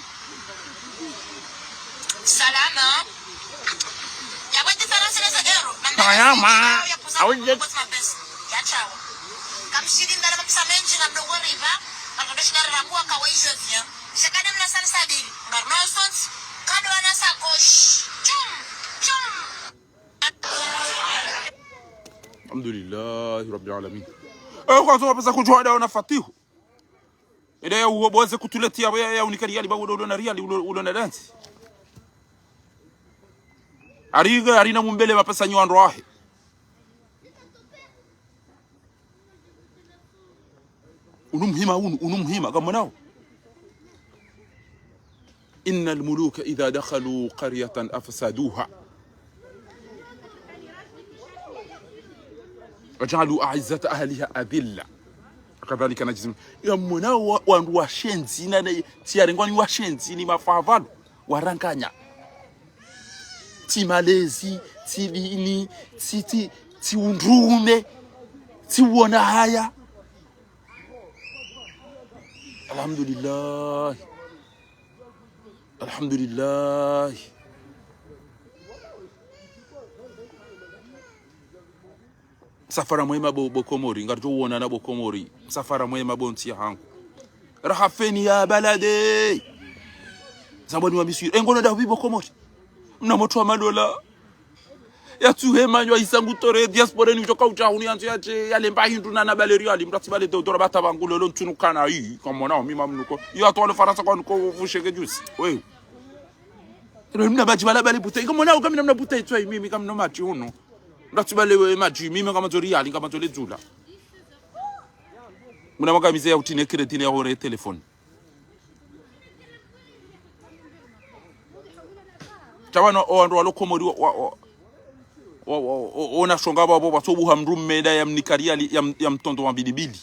Salama. Ya bweti farasi na za euro. Salama. Ya puza awu kukumboti mapesa. Ya chawa. Kamshidi mbala mapesa mendji na mdrongo riba. Matondo shikari rakuwa kawa ijo vya. Shakade mna salsa bili. Ngarina usontsi. Kado wana sakoshi. Chum. Chum. Alhamdulillahi Rabbil Alamin. Eh, kwa zoma pesa kudjuwa da ona fatihu. Eda ya uwo boze kutuletea ya, ya unika riali ba udo, udo na riali, udo, udo na dansi. Ariga, arina mumbele mapesa nyi wandru wahe. Unu muhima unu, unu muhima, ngamwonao. إن الملوك إذا دخلوا قرية أفسدوها وجعلوا أعزة أهلها أذلة وكذلك نجزي. Ngamwonao wa-, wandru washenzi, na, na, tsi yarengwa ni washenzi, ni mafavalo, waranganya. Tsi malezi, tsi dini, tsi, tsi, tsi undrume, tsi uona haya. Alhamdulillah. Alhamdulillah. Msafara mwema bo, bo Komori, ngaridjo uonana bo Komori. Msafara mwema bo ntsi yahangu. Raha feni ya balade. Zambwani wa Misiri. E ngono da hupvi bo Komori. Mna motro wa madola. Yatsuhe manyo isa ngutore diaspora ni ujoka uja hunu yandzo yaje yalemba hindru na na bale riali. Mtratsi bale deodora bata bangu lolo ntsunu kana hii. Ngamwonao mi mamnuko. Iyo atwalo Farantsa kwa nuko vusheke jusi. We. Ero mna badji bala bale bouteille. Ngamwonao kamina mna bouteille tswa mimi kamna madji hunu. Mtratsi bale we madji mimi ngamwandzo riali ngamwandzo ledzula. Mna makamize ya utine crédit ne ya hore téléphone. Tsawano o wandru walo Komori wa, wa, wa, wa, wa, wa, ona shonga babo, watsobuha mdru mmeda ya mnika riali, ya m-, ya mtondo wa bilibili.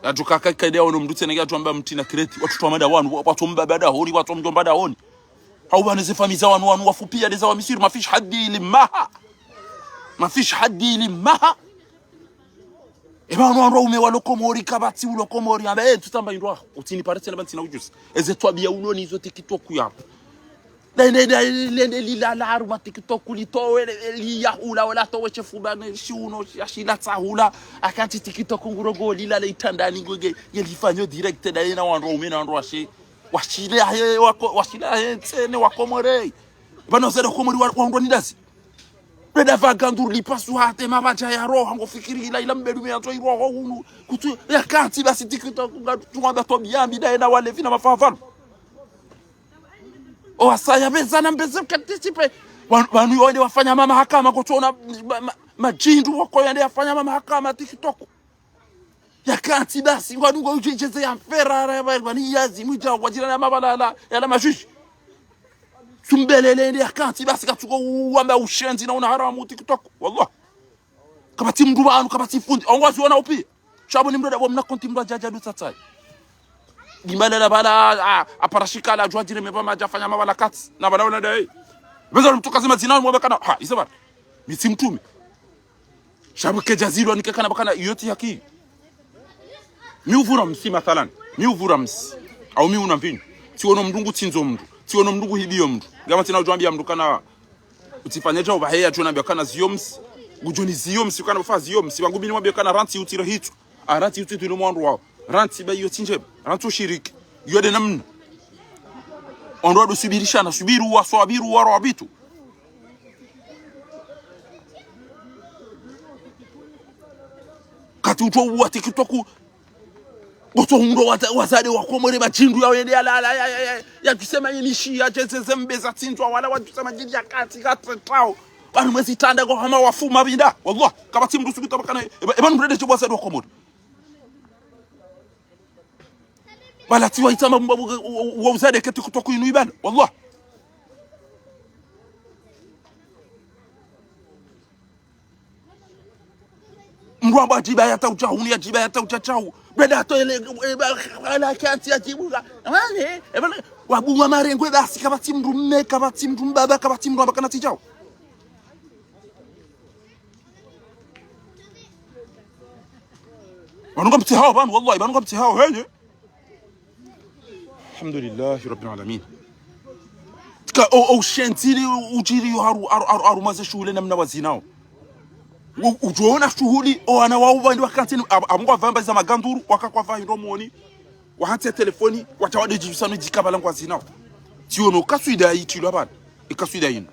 Yadjuka kaka ide ono mdru tsena yadjwamba mtsina crédit, watsu twa mada wanu, wa-, watsu mbaba dahoni, watsu mdjomba dahoni. Hau wane ze famiyi za wanu, wanu wafupia de za wa Misiri, mafishi hadi ili maha. Mafishi hadi ili maha. Eba wanu wandru waume walo Komori, kapvatsi ulo Komori, amba, eh, tutsamba indru waho. Utsini pare tsena ba ntsina ujuzi. Eze twabiya ulo ni izo TikTok yapvo. Lende, lende, lende lilala harumwa TikTok litowe, le, le, liyahula, wala towe shefubane, shiuno, shia shila tsahula. Wakati TikTok ngurongoa lilala itrandani ngo nge, nge lifanyo direct, ndaye na wandru waume na wandru washe. Washile ahe, wako, washile ahe ntsene wa Komori. Pvanu wazade wa Komori wa, wandru ni dazi. Beda pvagandru lipasu hata mapvadja ya roha, ngo fikiri ila, ila mbedu meyato iroho hunu. Kutsu, wakati basi TikTok, nga, tungamba twabiya mbi ndaye na walevi na mafavalo. Owasaya pveza na mbeze kati tsipe. Wa, wanu yo wende wafanya mama hakama kutsuona ma, ma, madjindru woko yende yafanya mama hakama TikTok. Wakati basi, ngwadungo udjidjeze ya ferara, ya ba, ngwani yazi, mwidja, wadjirana ya mabalala, yala majuji. Sumbelele nde wakati basi, katsuko uwamba ushenzi na una haramu TikTok. Wallah. Kapvatsi mndru pvanu, kapvatsi fundi. Ongwazi wana upi. Sha pvo ni mndru ndapvo mna konti mndru adjadja du tsatsayi. Dimba lela pvala, a, a, aparashika la djuwa djire mepva madja fanya mapvala kati. Na pvala wana ndaye. Pveza mtsuka zima zina mwabakana. Ha, isa pvala. Mi tsi mtrume. Sha pvo kedja zilwa nikekana bakana iyo tsi haki. Mi uvura msi mathalan. Mi uvura msi. Au mi una mvinyo. Tsiono mndru ngu tsindzo mndru. Tsiono mndru ngu hibiyo mndru. Ngama tsina udjwambiya mndru kana utsifanye djau pvaheya djona mbia kana ziyo msi. Ngudjoni ziyo msi, kana pvafa ziyo msi. Pvangu mi nimwambiye kana rantsi utsire hitsu. A rantsi utsire tu ilo mwandru wao. Rantsi ba iyo tsi ndjema. Rantsi ushiriki. Iyo nde namna. Ondro wadu subirishana, subiru wa swabiru wa rabitu. Kati utso uwa TikTok. Kutso hundro waza, wazade wa Komori madjindru ya wende ya la, la, ya, ya, ya, ya, tusema yinishi, ya djeze zembe za tsindzwa, wala wa tusema djindru ya kati, kati, tao. Pvanu mwezi tanda kwa hama wafu mapvinda. Wallah, kapvatsi mndru sukuta bakana, eba, eba mndru ndeshe wazade wa Komori. Pvala tsiwa itama mbabu, wa, wa, wa uzade keti kutwa kuinu ibana. Wallah. Mndru amba djiba ya tau tshau, ni ya djiba ya tau tshau. Beda to ele, e, ba, ala kianti ya djibu la. Wale, e, bale, wabunga marengwe basi, kapvatsi mndru mme, kapvatsi mndru mbaba, kapvatsi mndru amba kana tsi tshau. Pvanu ngamtsihao, pvanu, wallahi, pvanu ngamtsihao, henye. Alhamdulillahi Rabbil Alamin. Tsika, o, o, ushenzi li, udjiri yo haru, haru, haru, haru maze shuhuli namna wazinao. U, udjoona shuhuli, o, wana wao wandi wakantsi, ab, ab, ngwa pvamba za maganduru, waka kwa pvahi ndo moni. Wahantsi telefoni, watsha wade djibisano djika pvala ngwazinao. Tsiono kaswida yitilwa pvanu. E kaswida yinu.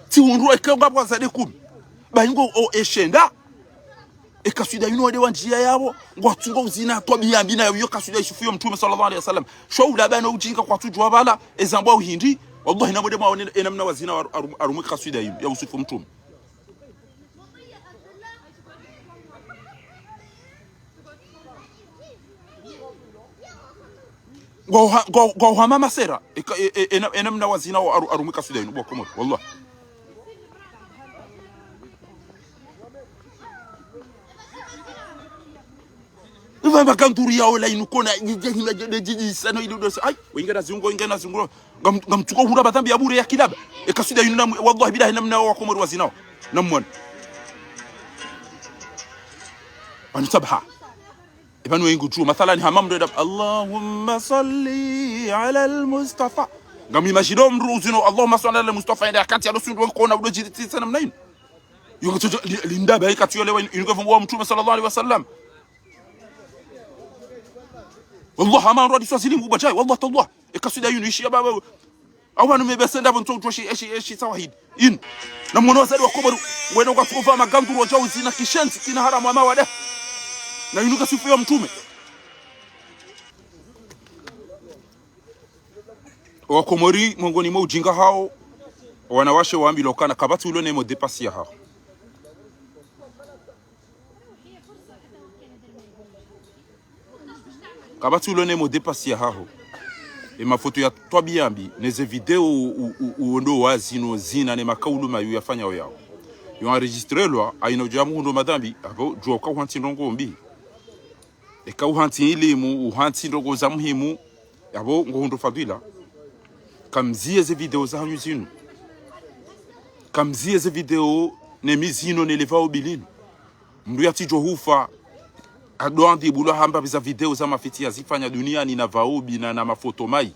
Tsi hundru eka ngapvo wazade kumi. Ba ingo o eshenda. E kaswida yinu wade wandjiya yapvo. Ngwatsungo uzina twabiya mbi na yo kaswida ishifu yo Mtrume swallallahu alayhi wasallam. Sho ula pvanu udjinga kwatsudjuwa pvala. Ezambwa uhindri. Wallahi na mwende mwaone enamna wazina waru, aru, arumwe kaswida yinu. Ya usifu Mtrume. Ngwa uha-, ngwa, ngwa uhama masera, eka, e, e, ena, enamna wazina wa aru, arumwe kaswida yinu, bo Komori, wallah. Iva maganduru ya ola inu kona, djidje hima djede djidji sano ilu dose. Ai, wengena ziungo, wengena ziungo. Ngam, ngamtsuko hura madhambi ya bure ya kilaba. E kaswida yinu na, wallahi billahi namna wa Komori wazinao. Namwona. Pvanu sabaha. Ipvanu wengu tu. Mathalan hama mndru eda, Allahumma salli ala al-Mustafa. Ngam imagine mndru uzino, Allahumma salli ala al-Mustafa. Yende akantsi alo sundu wengona udo djiri tsi sana namna inu. Yungo tsojo, li, linda ba ikatsi yo lewa inu, inu kavumbu wa Mtrume swallallahu alayhi wasallam. Wallah, hama mndru adi swazili mbuba djayi. Wallah, tallah. E kaswida yinu ishi ya baba. Awa nume bese ndapvo ntso utwa shi, eshi, eshi, sawahidi. Inu. Na mwana wazade wa Komori, wena ukatsuko pva maganduru wadja uzina kishenzi, kina haramu ama wade. Na inu kasifu ya Mtrume. Wa Komori, mwengoni mwa udjinga hawo, wanawashe wambilwa kana, kapvatsi ulo ne mot de passe ya haho. Kapvatsi ulo ne mot de passe ya haho. E mafoto ya twabiya mbi, ne ze video u, u, u, uondo wazino zina ne makaulu mayu yafanyao yao. Yo enregistrelwa, ayina udja muhundo madhambi, apvo djuwa uka uhantsi ndrongo mbi. Eka uhantsi ilimu, uhantsi ndrongo za muhimu, apvo ngo hundro fadhila. Kamziye ze video zahanyu zinu. Kamziye ze video ne mizino ne levao bilinu. Mndru yatsidjo hufa, Ado andzi bulo hamba biza video za mafitsi yazifanya duniani na vaobi na, na mafoto mayi.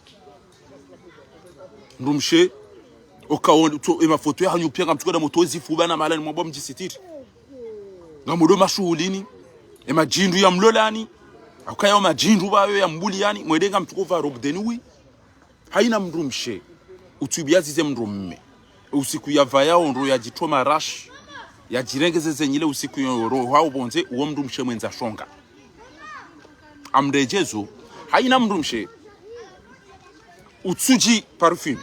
Mdrumshe, okawo, tso, e mafoto yahanyu piya ngamtsuko da moto zifuba na malani mwabwa mdjisitiri. Ngamodo mashuhulini, e madjindru yamlolani, akaya o madjindru bayo yambuliyani, mwende ngamtsuko va robe de nuit. Hayina mdrumshe, utsubiya zize mdrumme. Usiku yavaya ondro yadjitoma rashi, yadjirengeze zenyile usiku yoro hwa ubondze, uwo mdrumshe mwendza shonga. Amredjezo, hayina mdrumshe, utsudji parfum,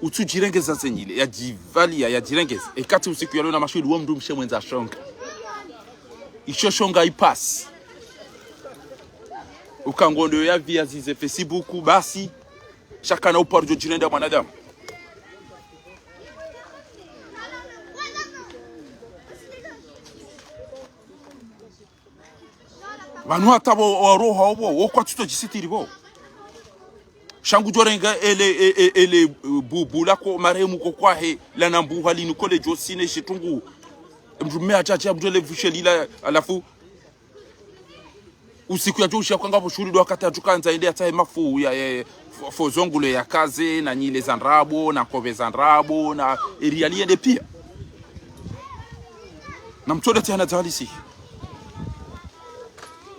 utsudjirengeza zenyile, yadjivaliya, yadjirengeze. Ekati usiku yalona mashuhuli, uwo mdrumshe mwendza shonga. Isho shonga ipasi. Uka ngondo yaviya zize Facebook, basi. Sha kana uparo djo djirenda mwanadamu. Pvanu hata pvo, waroha opvo, wo kwatsuto djisitiri pvo. Sha ngudjorenga ele, e, e, ele, e, bubu lako marehemu ko kwahe, la nambuha linu kole djosine shitungu. Mdrumme atsatsi ya mdru ele vushe lila, halafu usiku yadjo ushiya kwanga pvo shuhuli ndo wakati yadjo kandza yende yatsahe mafu ya, ya, fo, fo zongule yakaze, na nyile za ndrabo, na nkopve za ndrabo, na eriyali yende piya. Na mtsoda tsi hana dzalisi.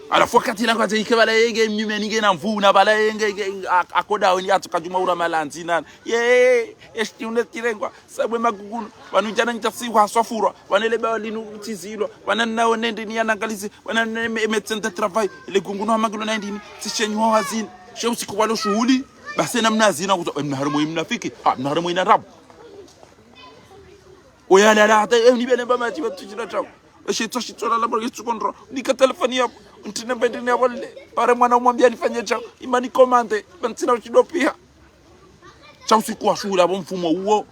Halafu wakati langu adze ike pvala yenge mnyume ninge na mvu, na pvala yenge, nge, a, akoda weni atsuka djuma ura malandzi na. Ye, eshti une tirengwa. Sabwe magugunu, pvanu djana ntsasi hwa swafurwa, pvanu ele bawa linu tsizilwa, pvanu nawo nende ni yanangalize, pvanu ne me, médecin de travail, ele gungunu ha magulu na ndini, tsishenyi ho hazini, she usiku walo shuhuli, basi namna hazina kuto, mna harumwa mnafiki, ha, mna harumwa ina rabu. Oya la la, hata, eh, ni bele mba madji, ba tujina tsawo. Eshe tso shitso la la mwa yitsu kondro, nika telefoni yapvo, ntsina mbende ni yapvo le, pare mwana umwambiya nifanye tsawo, imani komande, ba ntsina ushindo piya. Sha usiku wa shuhuli apvo mfumo uwo.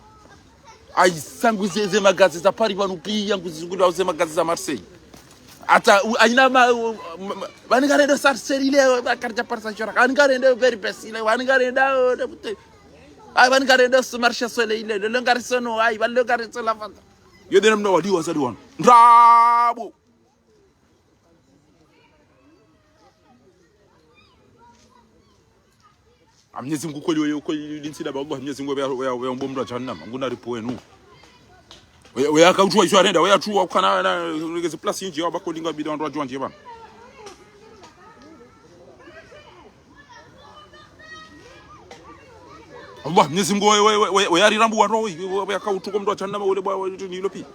Ayi, sa nguze ze magazi za Paris pvanu piya, nguzizunguliwa ze magazi za Marseille. Hata, u, ayina ma, u, ma, ma, pvani ngarendo Sarcelles ile, ba karidja parisa shora. Pvani ngarendo Versailles ile, pvani ngarendo, o, de bute. Ayi, pvani ngarendo su marché Soleil ile, le, le ngarisono, ayi, pvani le ngarisono la vente. Yo de namna wali wazali wanu. Ndrabo. A Mnyezi Mngu kweli, wewe kweli, lintsida ba Allah, Mnyezi Mngu wewe, wewe, wewe, mbo mndru wa jahannama, nguna ripo wenu. Wewe, wewe, aka utsuwa izo arenda, wewe, atsuwa ukana, na, ngezi place indji, wabako linga bida wandru wa juwa ndje pvanu. Allah, Mnyezi Mngu, wewe, wewe, wewe, wewe, arirambu wa roho, wewe, wewe, aka utsuko mndru wa jahannama, ule bwa, wewe, ni ilopi.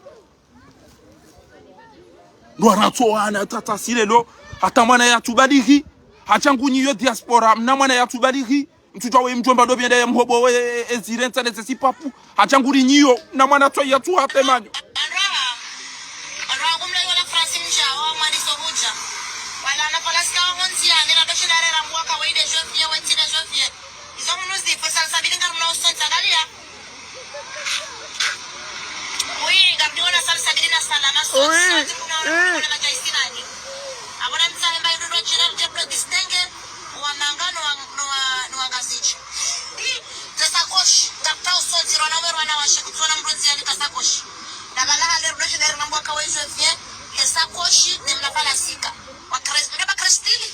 Ndo aratso wana tata sile lo. Hata mwana yatsu balighi. Hatsha ngunyiyo diaspora. Mna mwana yatsu balighi. Mtsudjuwa we mdjomba ndo pviyenda ya mhobo we, e, e, zirentsa neze sipapu. Hatsha nguri nyiyo. Mna mwana tso yatsu hate manyo. Anraha. Anraha kumla yola frasi mdja, wa mwani so hudja. Wala na falasi ka wa honzi ya, nina doshi na rera mwaka wa inde jovie, wa tine jovie. Izo munu zi, fo Salsabili ngarumna usoni, angalia. Oui, ngamdiona Salsabili na Salama, so, oui, so, oui. Kuna, kuna majaisi nani. Abona mtsahe mba yudu ndo jina, mje pro distingue, wa manga no wa, no wa, no wa Ngazidja. Di, ze sakoshi, ngapta usoni, rwana we rwana washe, kutsona mrunzi yani ka sakoshi. Na bala hale rudo jina rina mwaka wa izo vie, ze sakoshi, ne mna falasika. Wa Chris-, ngaba Christine.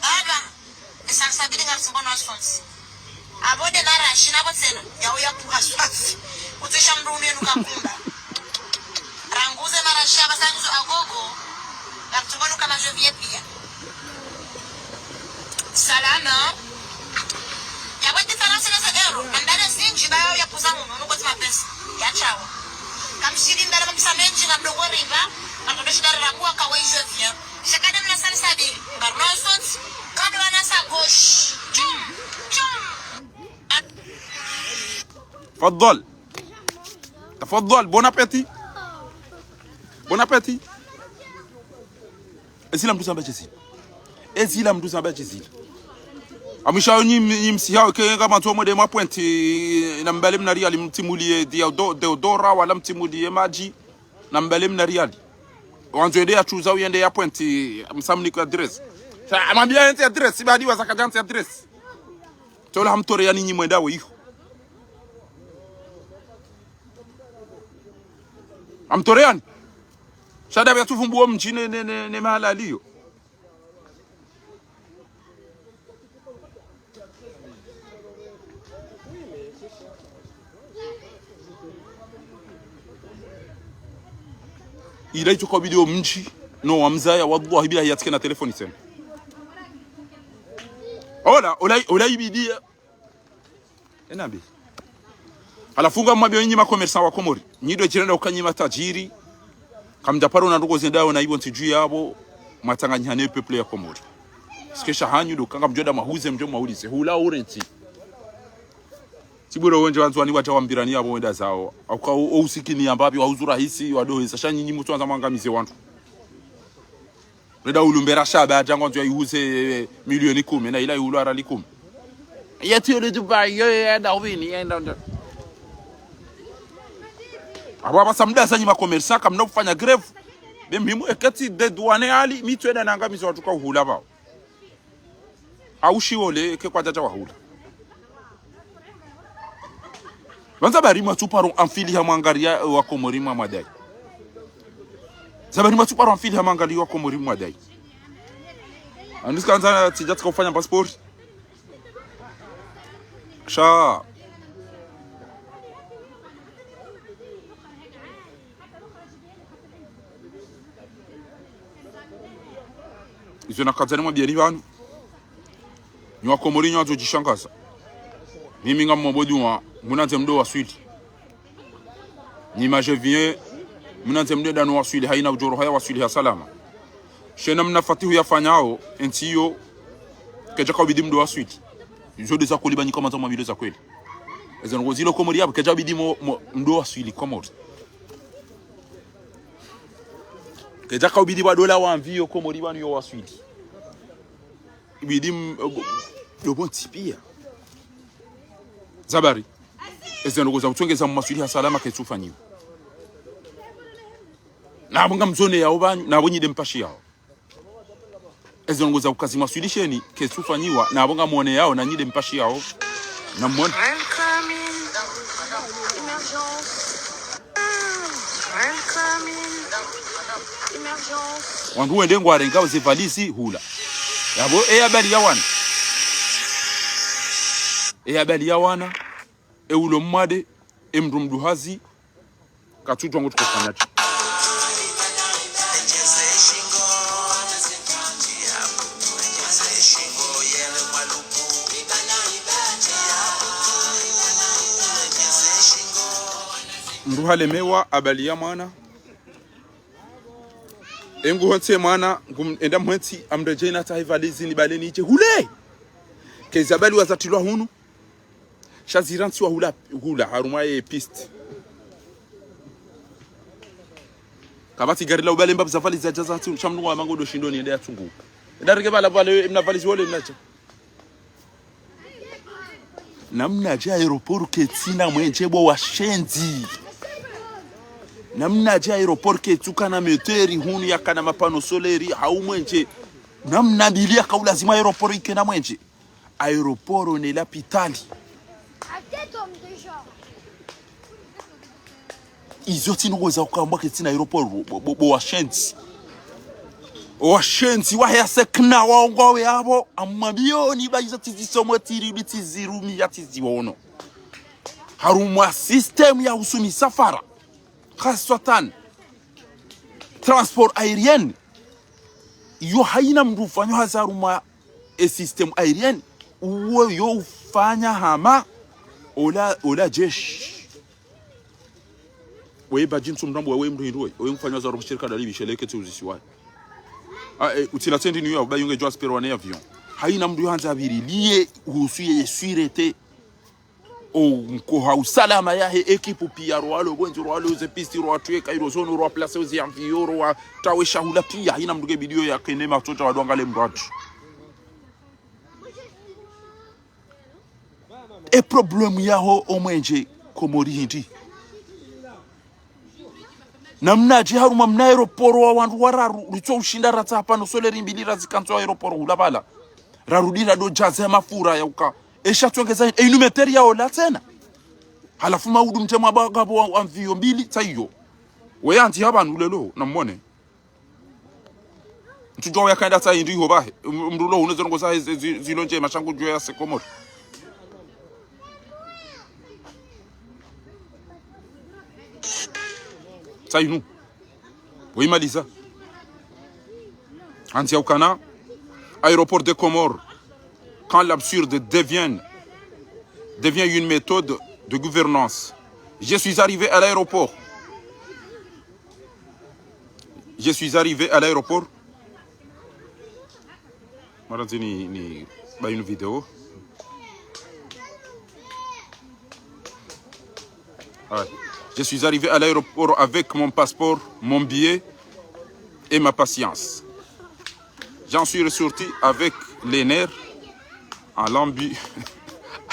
Baba. Esalsabili ngarisumbua no wasonsi. Apvo de marashi napvo tsena, yawo yapvuha swafi. Kutsisha mndru unu yenu kakumba. Ranguze marashi apvasa ngizo agogo, ngarisumbua nuka majo vie piya. Salama. Yapvo différence neze euro, mandale zindji bayo yapvuza munu, nuko zi mapesa. Yatshawa. Kamshili ndale mapesa mendji ngamdongo riba, ngamdongo shidari rakuwa kawe ijo vie. Shakade mna Salsabili, ngaruna usoni, kado wana sa gauche. Tchum, tchum. Tafadhali. Tafadhali, bon appétit. Bon appétit. Ezila mndru zamba jezila. Ezila mndru zamba jezila. Amwisha nyi, nyi msihao ke nga mantso mwende mwa pointi, na mbale mna riali mtsimulie Deodo-, Deodora, wala mtsimulie madji. Na mbale mna riali. Wandzo yende yatsuza uyende ya pointi, msamnike adresse. Sa, amwambia yentsi adresse, ibadi wazakadja ntsi adresse. Tola hamtore yani nyi mwenda wo iho. Hamtore yani. Sha ndapvi yatsuvumbuo mdji ne, ne, ne, ne mahala yaliyo. Ila itsoka ubidi omdji, no wamzaya, wallahi billahi yatsikena telefoni tsena. Ola, ola, ola ibidi. Enambi. Halafu ngamwambio nyi ma commerçants wa Komori. Nyi ndo djirenda uka nyi matajiri. Kamdjaparo na ndrongoo zendao na ibo ntsi dju yapvo. Mwatsanganyihane peuple ya Komori. Tsi ke sha hanyu ndo uka ngamdjo enda mwahuze mdjo mwaulize. Hula urentsi. Tsi bure wendji wa Ndzuwani wadja wambirani yapvo wenda zawo. Hauka o, o usikini yambapvi, wauzu rahisi, wadohesa. Sha nyinyi mutsuandza mwangamize wandru. Reda ulumbera shaba, django ndzo yaihuze, eh, milioni kume, na ila ihulwa riali kume. Yeti yole Dubai, yo, yo, yenda uvini, yenda unda. Apvo apvasa mdasa nyi ma commerçants, kamna ufanya grève. Be muhimu, eka tsi nde douane hali, mi tsu enda nangamiza wandru ka uhula pvao. Au shiwole, eka kwadjadja wahula. Pvandza bari mwatsuparo amfili ha mwangaliya wa Komori mwa mwadai. Zabari mwatsuparo amfili ha mwangaliya wa Komori mwa mwadai. Andiska andza tsidja tsika ufanya passport. Sha. Izo nakadzani mwambiani pvanu. Nyi wa Komori nyi wadzo djishangaza. Mimi ngamombo dua, munandze mdo waswili. Nyi ma Gévien, munandze mdo dano waswili, haina udjoro haya waswili ha salama. She namna Fatihu yafanyao, entsi iyo, kedjaka ubidi mdo waswili. Izo nde za kweli ba nyi kamandza mwambilwe za kweli. Eze ndrongoo zilo Komori yapvo, kedja ubidi mo, mo, mdo waswili Komori. Kedjaka ubidi ba dola wa mvi yo Komori pvanu yo waswili. Ibidi m-, bo-, bo-, bo ntsi pia. Zabari. Eze ndrongoo za utsongeza mwaswili ha salama ketsufanyiwa. Napvo ngamzone yao pvanu, napvo nyi nde mpashiyao. Eze ndrongoo za ukazi mwaswilisheni, ketsufanyiwa, napvo ngamwone yao, na nyi nde mpashiyao. Namwone. Wandru wende ngwarengao ze valizi hula. Yapvo, e habari ya wana. E habari ya wana. E ulo mwade. E mndru mduhazi. Katsudjuwa ngutsuko fanya tsi. Mndru halemewa, habari ya mwana. E nguhontsi mwana, ngum-, enda mhentsi, amredjei na tahi valizi ni baleni idje. Hule! Kezi habari wazatilwa hunu. Sha zirantsiwa hula, hula, harumwa ye piste. Kapvatsi gari la ubale mbapvi za valizi zadja zatsi, sha mndru wa mango ndo shindo ni ende yatsungu. Enda reke pvala pvale, mna valizi wole mnadja. Namnadje aéroport ketsina mwenje bo washenzi. Namnadje aéroport ketsukana moteri hunu yakana mapano soleri, hau mwenje. Namna mbili yaka ulazimu aéroport ikena mwenje. Aéroport ne lapitali. Izo tsi ndrongoo za ukambwa ketsina aéroport, bo, bo, bo washenzi. Washenzi wahe ya sekna waongowe apvo, amwambioni ba izo tsizisomo tsirudi tsizirumi ya tsiziwono. Harumwa système ya usu misafara. Khaswatan. Transport aérien. Yo haina mndru ufanyo hazi harumwa e système aérien, uwo yo ufanya hama ola, ola jeshi. Weye badji ntsu mndru ambu, weye mndru hindru weye. Weye mfanya hazi harumwa shirika dalibi sheleke tse uzisiwaye. A, e, utsila tsendi niyo, ba yunge djwa spero wane avion. Haina mndru yo handza abiri, liye uhusu ye sûreté. O nkoha usalama yahe équipe pia rwalo, bwenzi rwalo, ze piste rwatweka, iro zone rwaplace, ze avion rwatawe shahula pia, haina mndru nge bidiyo yakene matsotsa wadwangale mradi. E problème yaho omwenje Komori hindri. Namnadje harumwa mna aéroport wa wandru wararu, ritso ushinda ratsa hapvano soleri mbili razikantso aéroport hula pvala. Rarudi rado jaze ya mafura ya uka. Esha tsongeza, e inu moteri ya ola tsena. Halafu maudu mtemwa ba ngapvo wa, wa mviyo mbili, tsa iyo. Weye andzi hapvanu lelo, namwone. Ntsudjuwa yakaenda tsa hindri iho bahe. M-, mdru lo hunu zo ndrongo zahe zi-, zi-, zilo ndjema sha ngudjuwa ya se Komori. Tsa inu. Woyi maliza. Handzi ya ukana, aéroport des Comores, quand l'absurde devient, devient une méthode de gouvernance. Je suis arrivé à l'aéroport. Je suis arrivé à l'aéroport. Mara ndzi ni, ni, ba une vidéo. Ouais. Je suis arrivé à l'aéroport avec mon passeport, mon billet et ma patience. J'en suis ressorti avec les nerfs à l'embu-,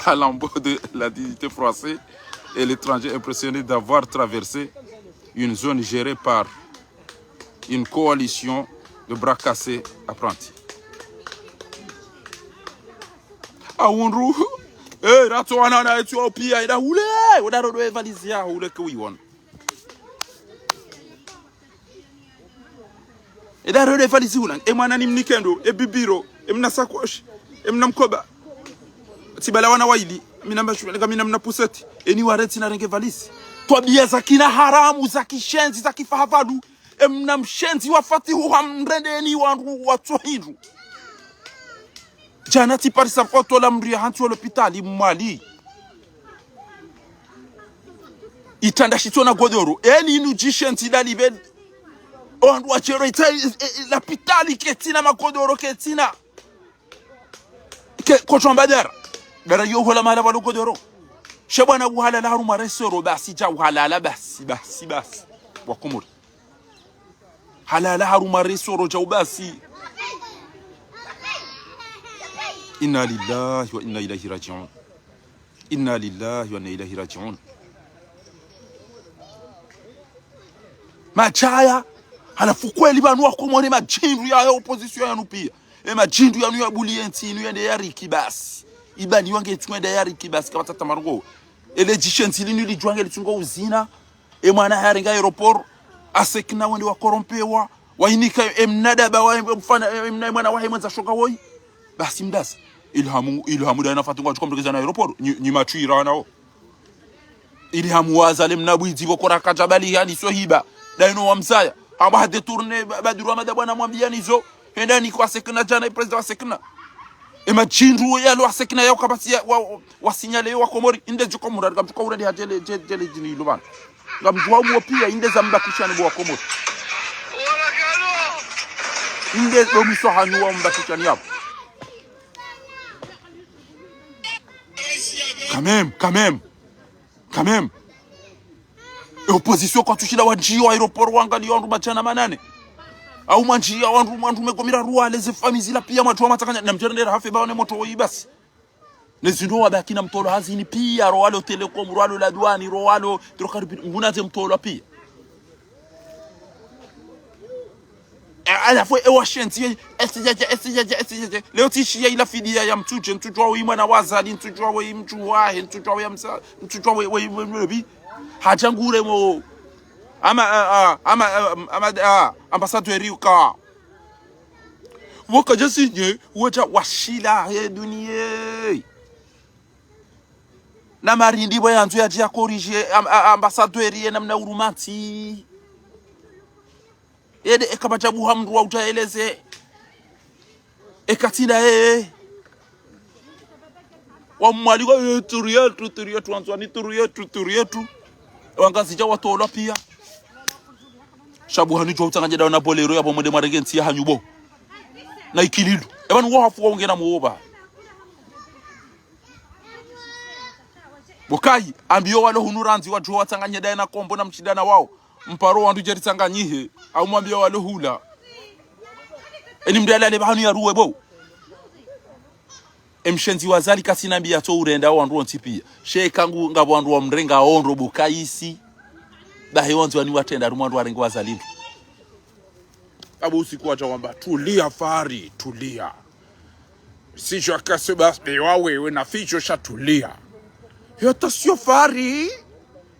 à l'embarras de la dignité française et l'étranger impressionné d'avoir traversé une zone gérée par une coalition de bras cassés apprentis. Ahundru. Eh, ratso wana na Ethiopia, ida hule, uda rodo e valise ya hule ke wiwona. Ida rodo e valise hula, e mwana ni mnikendo, e bibiro, e mna sakoshi, e mna mkoba. Tsi bala wana waili, mi na mba shule, mi na mna puseti, eni wareti na renge valise. Twabia za kina haramu, za kishenzi, za kifahavalu. E mna mshenzi wa Fatihu hamrendeni wandru watso hindru. Djana tsi parisa foto la mdru ya hantsi wa lopitali Mwali. Itranda shitso na godoro. Eni inu djishenzi dali be. O wandru wa shero itsa, e, e, lapitali ketsina magodoro ketsina. Ke, kotso amba dara. Dara yo hola mahala pvalo godoro. She bwana uhalala harumwa resoro basi dja uhalala basi, basi, basi. Wa Komori. Halala harumwa resoro dja ubasi. Inna lillahi wa inna ilayhi raji'un. Inna lillahi wa inna ilayhi raji'un. Madjaya, halafu kweli pvanu wa Komori madjindru ya, ya opposition yanu pia. E madjindru yanu ya buli yentsi inu yende ya riki basi. Ibani wange tsu yende ya riki basi, kapvatsi hata marongo. Ele djishenzi linu lidjuwa nge litsungo uzina. E mwana harenga aéroport, asekina wende wakorompewa, wainika e mnadaba wa, e mfana, e mna, e mwana wahe mwendza shoka woyi. Basi mdasi. Ilhamu, Ilhamu dayi na Fatu ngwadjuka mrekeza na aéroport, nyi, nyi matwira wanao. Ilhamu wazale mna bwidzi pvo kora kadjabali yani swahiba. Dayi no wamzaya. Hamba ha détourné ba-, Badru Amada bwana mwambiya nizo. Henda ni kwa sekina djana, e président wa sekina. E madjindru yalo wa sekina yao kapvatsi ya, wa, wa signalé yo wa Komori. Inde djuko mura, ngamdjuko ura ndi hadjele, dje-, djele djini ilo pvanu. Ngamdjuwa umwe pia, inde za mbakishani bo wa Komori. Inde do miso hanyu wa mbakishani yapvo. Quand même, quand même. Quand même. E opposition kwatsushinda wandjiya aéroport wangaliya wandru madjana manane. Au mwandjiya wandru, wandru mengo miraru wale ze famille zila pia mwadjuwa matsanganya. Na mdjana ndera hafe bawo ne moto woyi basi. Ne zindru wabaki na mtolo hazini pia, ro walo Telecom, ro walo la douane, ro walo hydrocarbures, nguna ze mtolo pia. E, halafu e washenzi, e, S J J, S J J, S J J. Leo tsishiya ila fidiya ya Mtsudje, Mtsudje wa woyi mwana wa Azali, Mtsudje wa woyi mdjuwa, he, Mtsudje wa woyi Amsa, Mtsudje wa woyi, woyi, woyi, woyi. Hadja ngure mo. Ama, a, a, ama, a, ama, a, ambassadeur uka. Woka dja signé, wodja washila, he, duniya. Na marindi bo yandzo yadje ya corrigé, am-, a-, ambassadeur ye namna urumantsi. Ede eka pvadja buha mndru wa udjaeleze. Eka tsinda, eh. Wa Mwali kwa, eh, turu yetru, turu yetru, wandzwani turu yetru, turu yetru. Wangazidja watolwa pia. Sha buha nidjo utsanganye dawo na Bolero yapvo mwende mwarenge ntsi ya hanyu bo. Na ikililu. Eba nuwo hafu wa ungena muwo ba. Bo kayi, ambiyo walo hunu randzi wadjuwa watsanganye daye na Kombo na mshindana wawo. Mparo wandru djeri tsanganyihe, au mwambiyo walo hula. Eni mndru yalale pvahanu yaruwe bo. E mshenzi wa Azali kasina mbi yatso urenda wandru wontsi pia. She kangu ngapvo wandru wamrenga ondro bo kayisi. Bahi wandzwani watrenda harumwa wandru warenge wa Azali ndru. Abo usiku wadja wamba, tulia Fari, tulia. Sijwa kaso bas, be wa wewe na fijo sha tulia. Yo tasio Fari.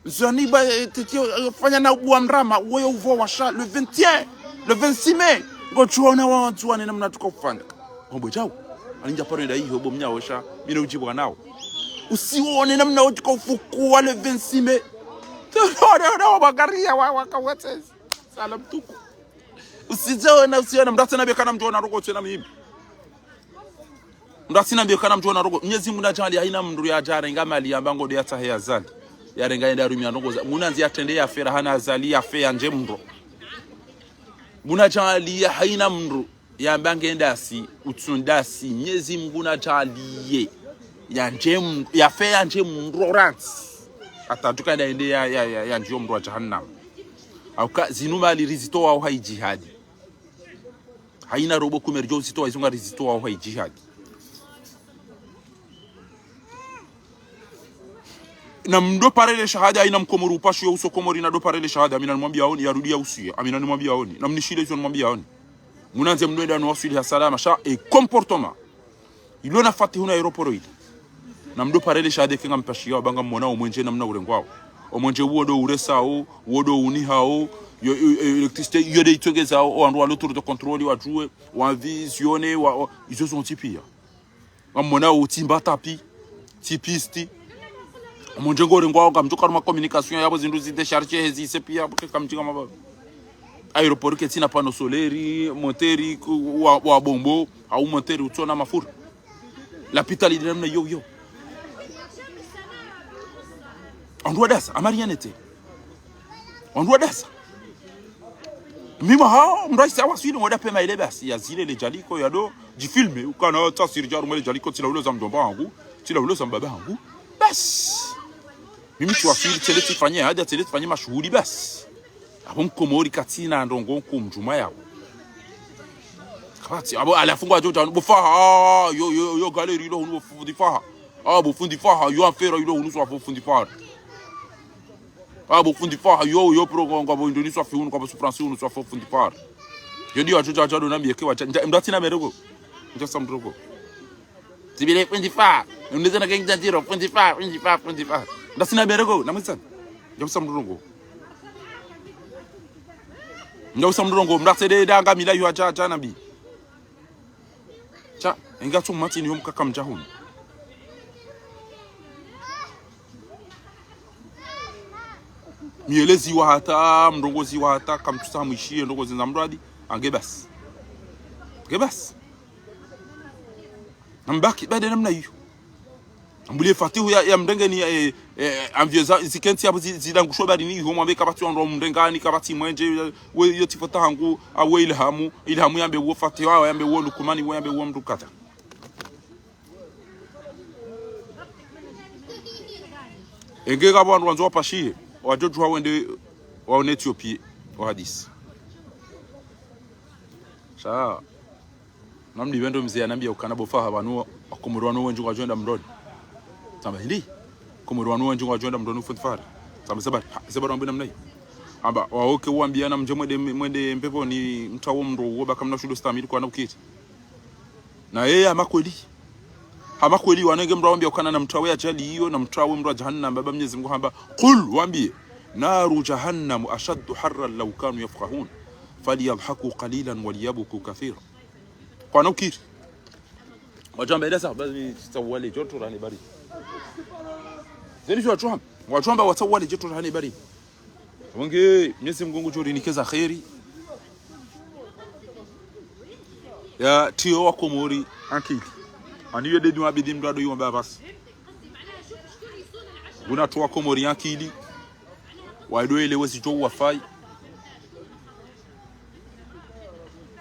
Zoni ba, eh, titi, eh, fanya na uwa mrama, uwe uvo washa, le vingt et un, le vingt-six mai. Ngotsuona wandru wane namna tsuka ufanya. Ombo djau. Alindja paro enda iho bo mnyaosha, mi no udjibwa nao. Usione namna utsuka ufukua le vingt-six mai. Ona, ona, wabagaria, wa, wakawatse. Salam tuku. Usiziona, usiona, mndru atsina beka na mndru ona rogo, tsina mimi. Mndru atsina beka na mndru ona rogo. Mnyezi Mungu nadjaanliya haina mndru yadjarenga mali yamba ngode yatsahe Azali. Yarenga yende yarumia ndrongo za. Muna nzi yatrende yafe rahana Azali yafe yandje mndru. Muna djaanliya haina mndru yamba ngendasi, utsundasi, Mnyezi Mungu nadjaanliye. Yandje mndru, yafe yandje mndru rantsi. Hata tsuka yende ya, ya, ya, yandjiyo mndru wa jahannam. Hauka zinu mali rizitowa oha idjihadi. Haina robo kume ridjo uzitowa izo ngarizitowa oha idjihadi. Na mdo parele shahada, haina mkomori upashiyo uso Komori na do parele shahada, amina nimwambiyaoni, yarudi ya usiye, amina nimwambiyaoni, na mnishile izo nimwambiyaoni. Muna nze mdo enda no waswili ha salama, sha e comportement. Ilo na fatihu na aéroport ile. Na mdo parele shahada eka ngampashiya wabanga mwona omwenje namna urengwao. Omwenje uwo do uresao, uwo do unihao, yo, yo, yo, électricité, yo de itsongezao, o wandru walo tour de contrôle wadjuwe, wa visionner, wa, o, izo zontsi piya. Ngamwona utsimba tapi, tsi piste. Omwenje ngo urengwao, ngamdjo karuma communication yabo zindru zi décharger, hezi ise piya, buke kamdjinga mababa. Aéroport ketsina panneau solaire, moteur ku-, wa, wa bombo, au moteur utsona mafura. Lapitali de namna iyo iyo. Wandru wadasa, à ma rien n'était. Wandru wadasa. Mimi hao, mndru aisa waswili, ngoda pema ile basi, yazile le djaliko, yado, djifilme, ukana tsasiri djaruma le djaliko, tsila ulo za mdjomba wangu, tsila ulo za mbaba wangu. Basi. Mimi tsiwaswili, tsele tsifanye, hada tsele tsifanye mashuhuli basi. Abo mkomori katsina ndrongo nku mdjuma yao. Kapvatsi, abo halafu ngwadjo djao, bo Faha, yo, yo, yo, galerie ilo hunu bo fundi Faha. Ah, bo fundi Faha, yo affaire ilo hunu swafi fundi Faha. Ah, bo fundi Faha, yo, yo, pro, kwa, kwa, bo Indonesia swafi hunu, kwa, bo Souffrance hunu swafi fundi Faha. Yo, di wadjo djao, djao, do nambiye ke wadja, ndja, mndru atsina merego. Ndja sa mndru rogo. Zibile fundi Faha. Mndru zana kengi zantiro, fundi Faha, fundi Faha, fundi Faha. Ndasina berego, na mwisan. Ndjamsa mndru ndrongo. Ndjamsa mndru ndrongo, mndru asede danga mila yo adja, adja nambi. Sha, inga tsu matini yo mkaka mdja hunu. Mieleziwa hata, mrongoziwa hata, kamtsusa mwishiye, ndrongo zinza mradi, ange basi. Ange basi. Nambaki, bade namna iyo. Ambulie fatihu ya, ya mrengeni, eh, eh, amvie za, zikentsi ya zi, zidangusho bari ni iho mwambe kapvatsi wandru mrengani, kapvatsi mwenje, we, yo tifota hangu, awe Ilhamu, Ilhamu yambe uwo fatihu, awe yambe uwo Lukumani, uwo yambe uwo mndru kadha. Enge kapvo wandru wandzo wapashiye, wadjo djuha wende, waone Ethiopie, wa hadisi. Sha. Namdi wendo mze anambia ukana bo Faha pvanu, wakomori wanu wendji ngwadjo enda mroni. Tsamba, hindri? Wakomori wanu wendji ngwadjo enda mroni fundi Fahari. Tsamba, ze bari, ha, ze bari wambe namna iyo. Amba, waoke uwambia na mdje mwende, mwende mpepvoni mtsawo mndru uwo baka mna shudo stamili kwana ukiri. Na yeye hama kweli. Hama kweli wanenge mndru wambia ukana na mtsawe ajali iyo, na mtsawe mndru wa jahannam, baba Mnyezi Mungu hamba, قل, wambie, نار جهنم أشد حرا لو كانوا يفقهون. فليضحكوا قليلا وليبكوا كثيرا. Kwana ukiri. Wadjamba ida sa, basi tsawale joto rahane bari. Zeni sho wadjwamba, wadjwamba watsawale joto rahane bari. Wenge, Mnyezi Mungu ngudjo rinikeza kheri. Ya, tiyo wakomori, ankili. Ani yo dedi wabidi mndru ado iwamba basi. Nguna tu wakomori ankili. Waido ele wezi djo wafai.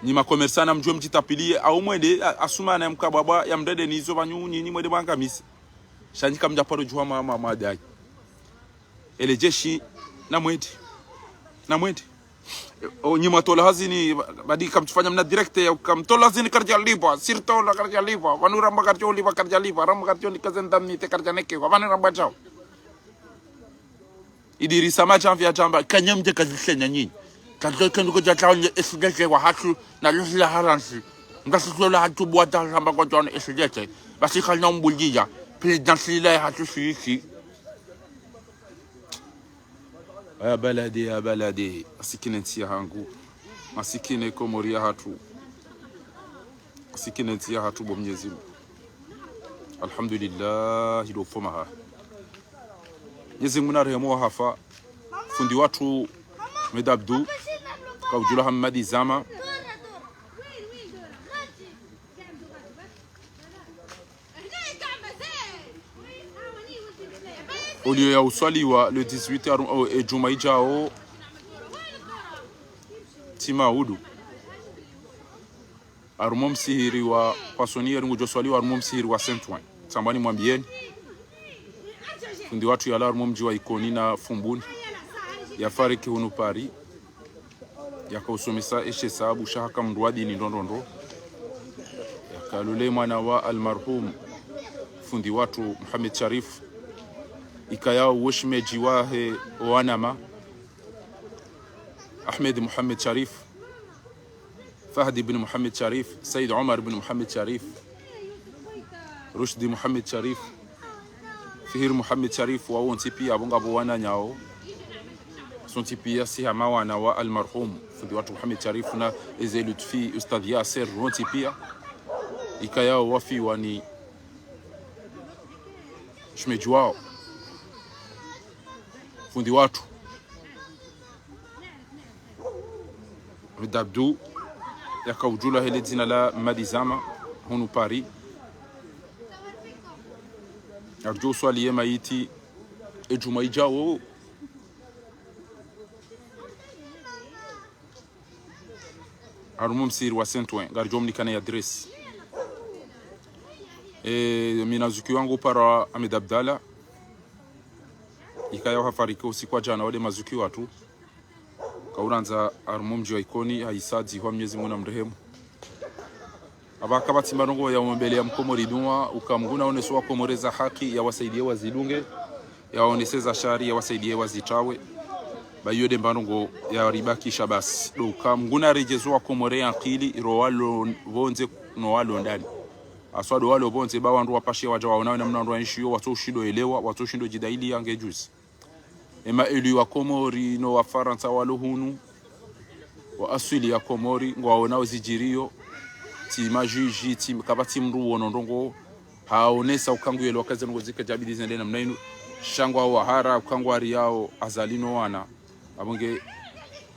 Nyi makomersana mdjuwe mdjitapiliye, au mwende, a, asumana ya mkabwabwa, ya mrende nizo pvanu, nyinyi mwende mwangamise. Sha nyi kamdjaparo djuha ma, ma, madai. Ele jeshi, na mwende. Na mwende. O, nyi mwatola hazini, ba, badi kamtsufanya mna direct ya, kamtola hazini karidja lipvwa, sirtola karidja lipvwa, pvanu ramba karidjo lipvwa karidja lipvwa, ramba karidjo nikaze ndamite karidja nekewa, pvanu ramba djao. Idirisa madjamvi yadjamba, kanye mdje kazisenya nyinyi. Kazo kenu kudja taonye esidete wa hatru, na lusi la haransi. Ngasi zola hatru bwata hamba kwa taonye esidete. Basi kana umbuliya, président sila ya hatru siyisi. Ya baladi, ya baladi, masikini ntsi yahangu. Masikini Komori yahatru. Masikini ntsi yahatru bo Mnyezi Mungu. Alhamdulillah, ndo ufoma ha. Mnyezi Mungu narehemu wahafa. Fundi watru Ahmed Abdou, kaudjulwa ha Mmadi Zama. Oliyo ya uswaliwa le dix-huit aru-, o, e djumwa idjao, tsi maudu. Harumwa msihiri wa Poissonnière ngudjo swaliwa harumwa msihiri wa Saint-Ouen. Tsamba nimwambiyeni. Fundi watru yalawa harumwa mdji wa Ikoni na Fumbuni. Yafariki hunu Paris. Yakausomesa eshe sabu sha haka mndru wa dini ndo ndo ndo. Yakalole mwana wa almarhum fundi watru Mohamed Sharif. Ikayao wo shemedji wahe owanama. Ahmed Mohamed Sharif. Fahdi bin Mohamed Sharif, Said Omar bin Mohamed Sharif, Rushdi Mohamed Sharif, Fihir Mohamed Sharif, wawo wontsi piya, abo ngapvo wananyawo. Sontsi piya si hama wana wa almarhum fundi watru Mohamed Sharif na Eze Lutfi, Ustadh Yasser, wontsi piya. Ikayao wafiwa ni shemedji wawo. Fundi watru Ahmed Abdou, yakaudjulwa hele dzina la Mmadi Zama, hunu Paris. Ngardjo uswaliye mayiti e djumwa idjao. Harumwa msihiri wa Saint-Ouen, ngardjo mnikana ye adresse. E, mi na zuki wangu upara Ahmed Abdallah. Ikayao hafariki usiku wa djana, wade mazuki watru. Kaurandza harumwa mdji wa Ikoni, haisa dzihwa Mnyezi Mungu namrehemu. Aba kapvatsi mba ndrongo ya uombeleya mkomori dua, uka Mngu naonese wakomori za haki, yawasaidiye wazidunge, yaonese za shari, yawasaidiye wazitrawe. Ba iyo nde mba ndrongo yaribakisha basi. Ndo uka Mngu naredjeze wakomori ye ankili, ro walo pvondze no walo ndani. Haswa ndo walo pvondze, ba wandru wapashe wadja waonawe namna wandru waenshiyo, watso ushindo elewa, watso ushindo djidayiliya nge djuzi. Ema élus wa Komori no wa Farantsa walo hunu, wa aswili ya Komori, ngwaonao zidjiriyo, tsi madjidji, tsi, kapvatsi mndru wono ndrongo, haonesa uka nguyelewa ka ze ndrongo zike djabidi zende namna inu, sha ngwawahara, uka ngwariyao, Azali no wana, abo nge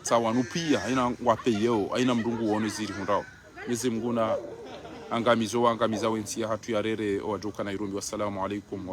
tsa wanu piya, haina ngwapeyeo, haina mndru nguono ziri hundrao. Mnyezi Mungu naangamize owaangamiza wentsi yahatru yarere, owadjoka na irumbi. Wassalamu alaikum wa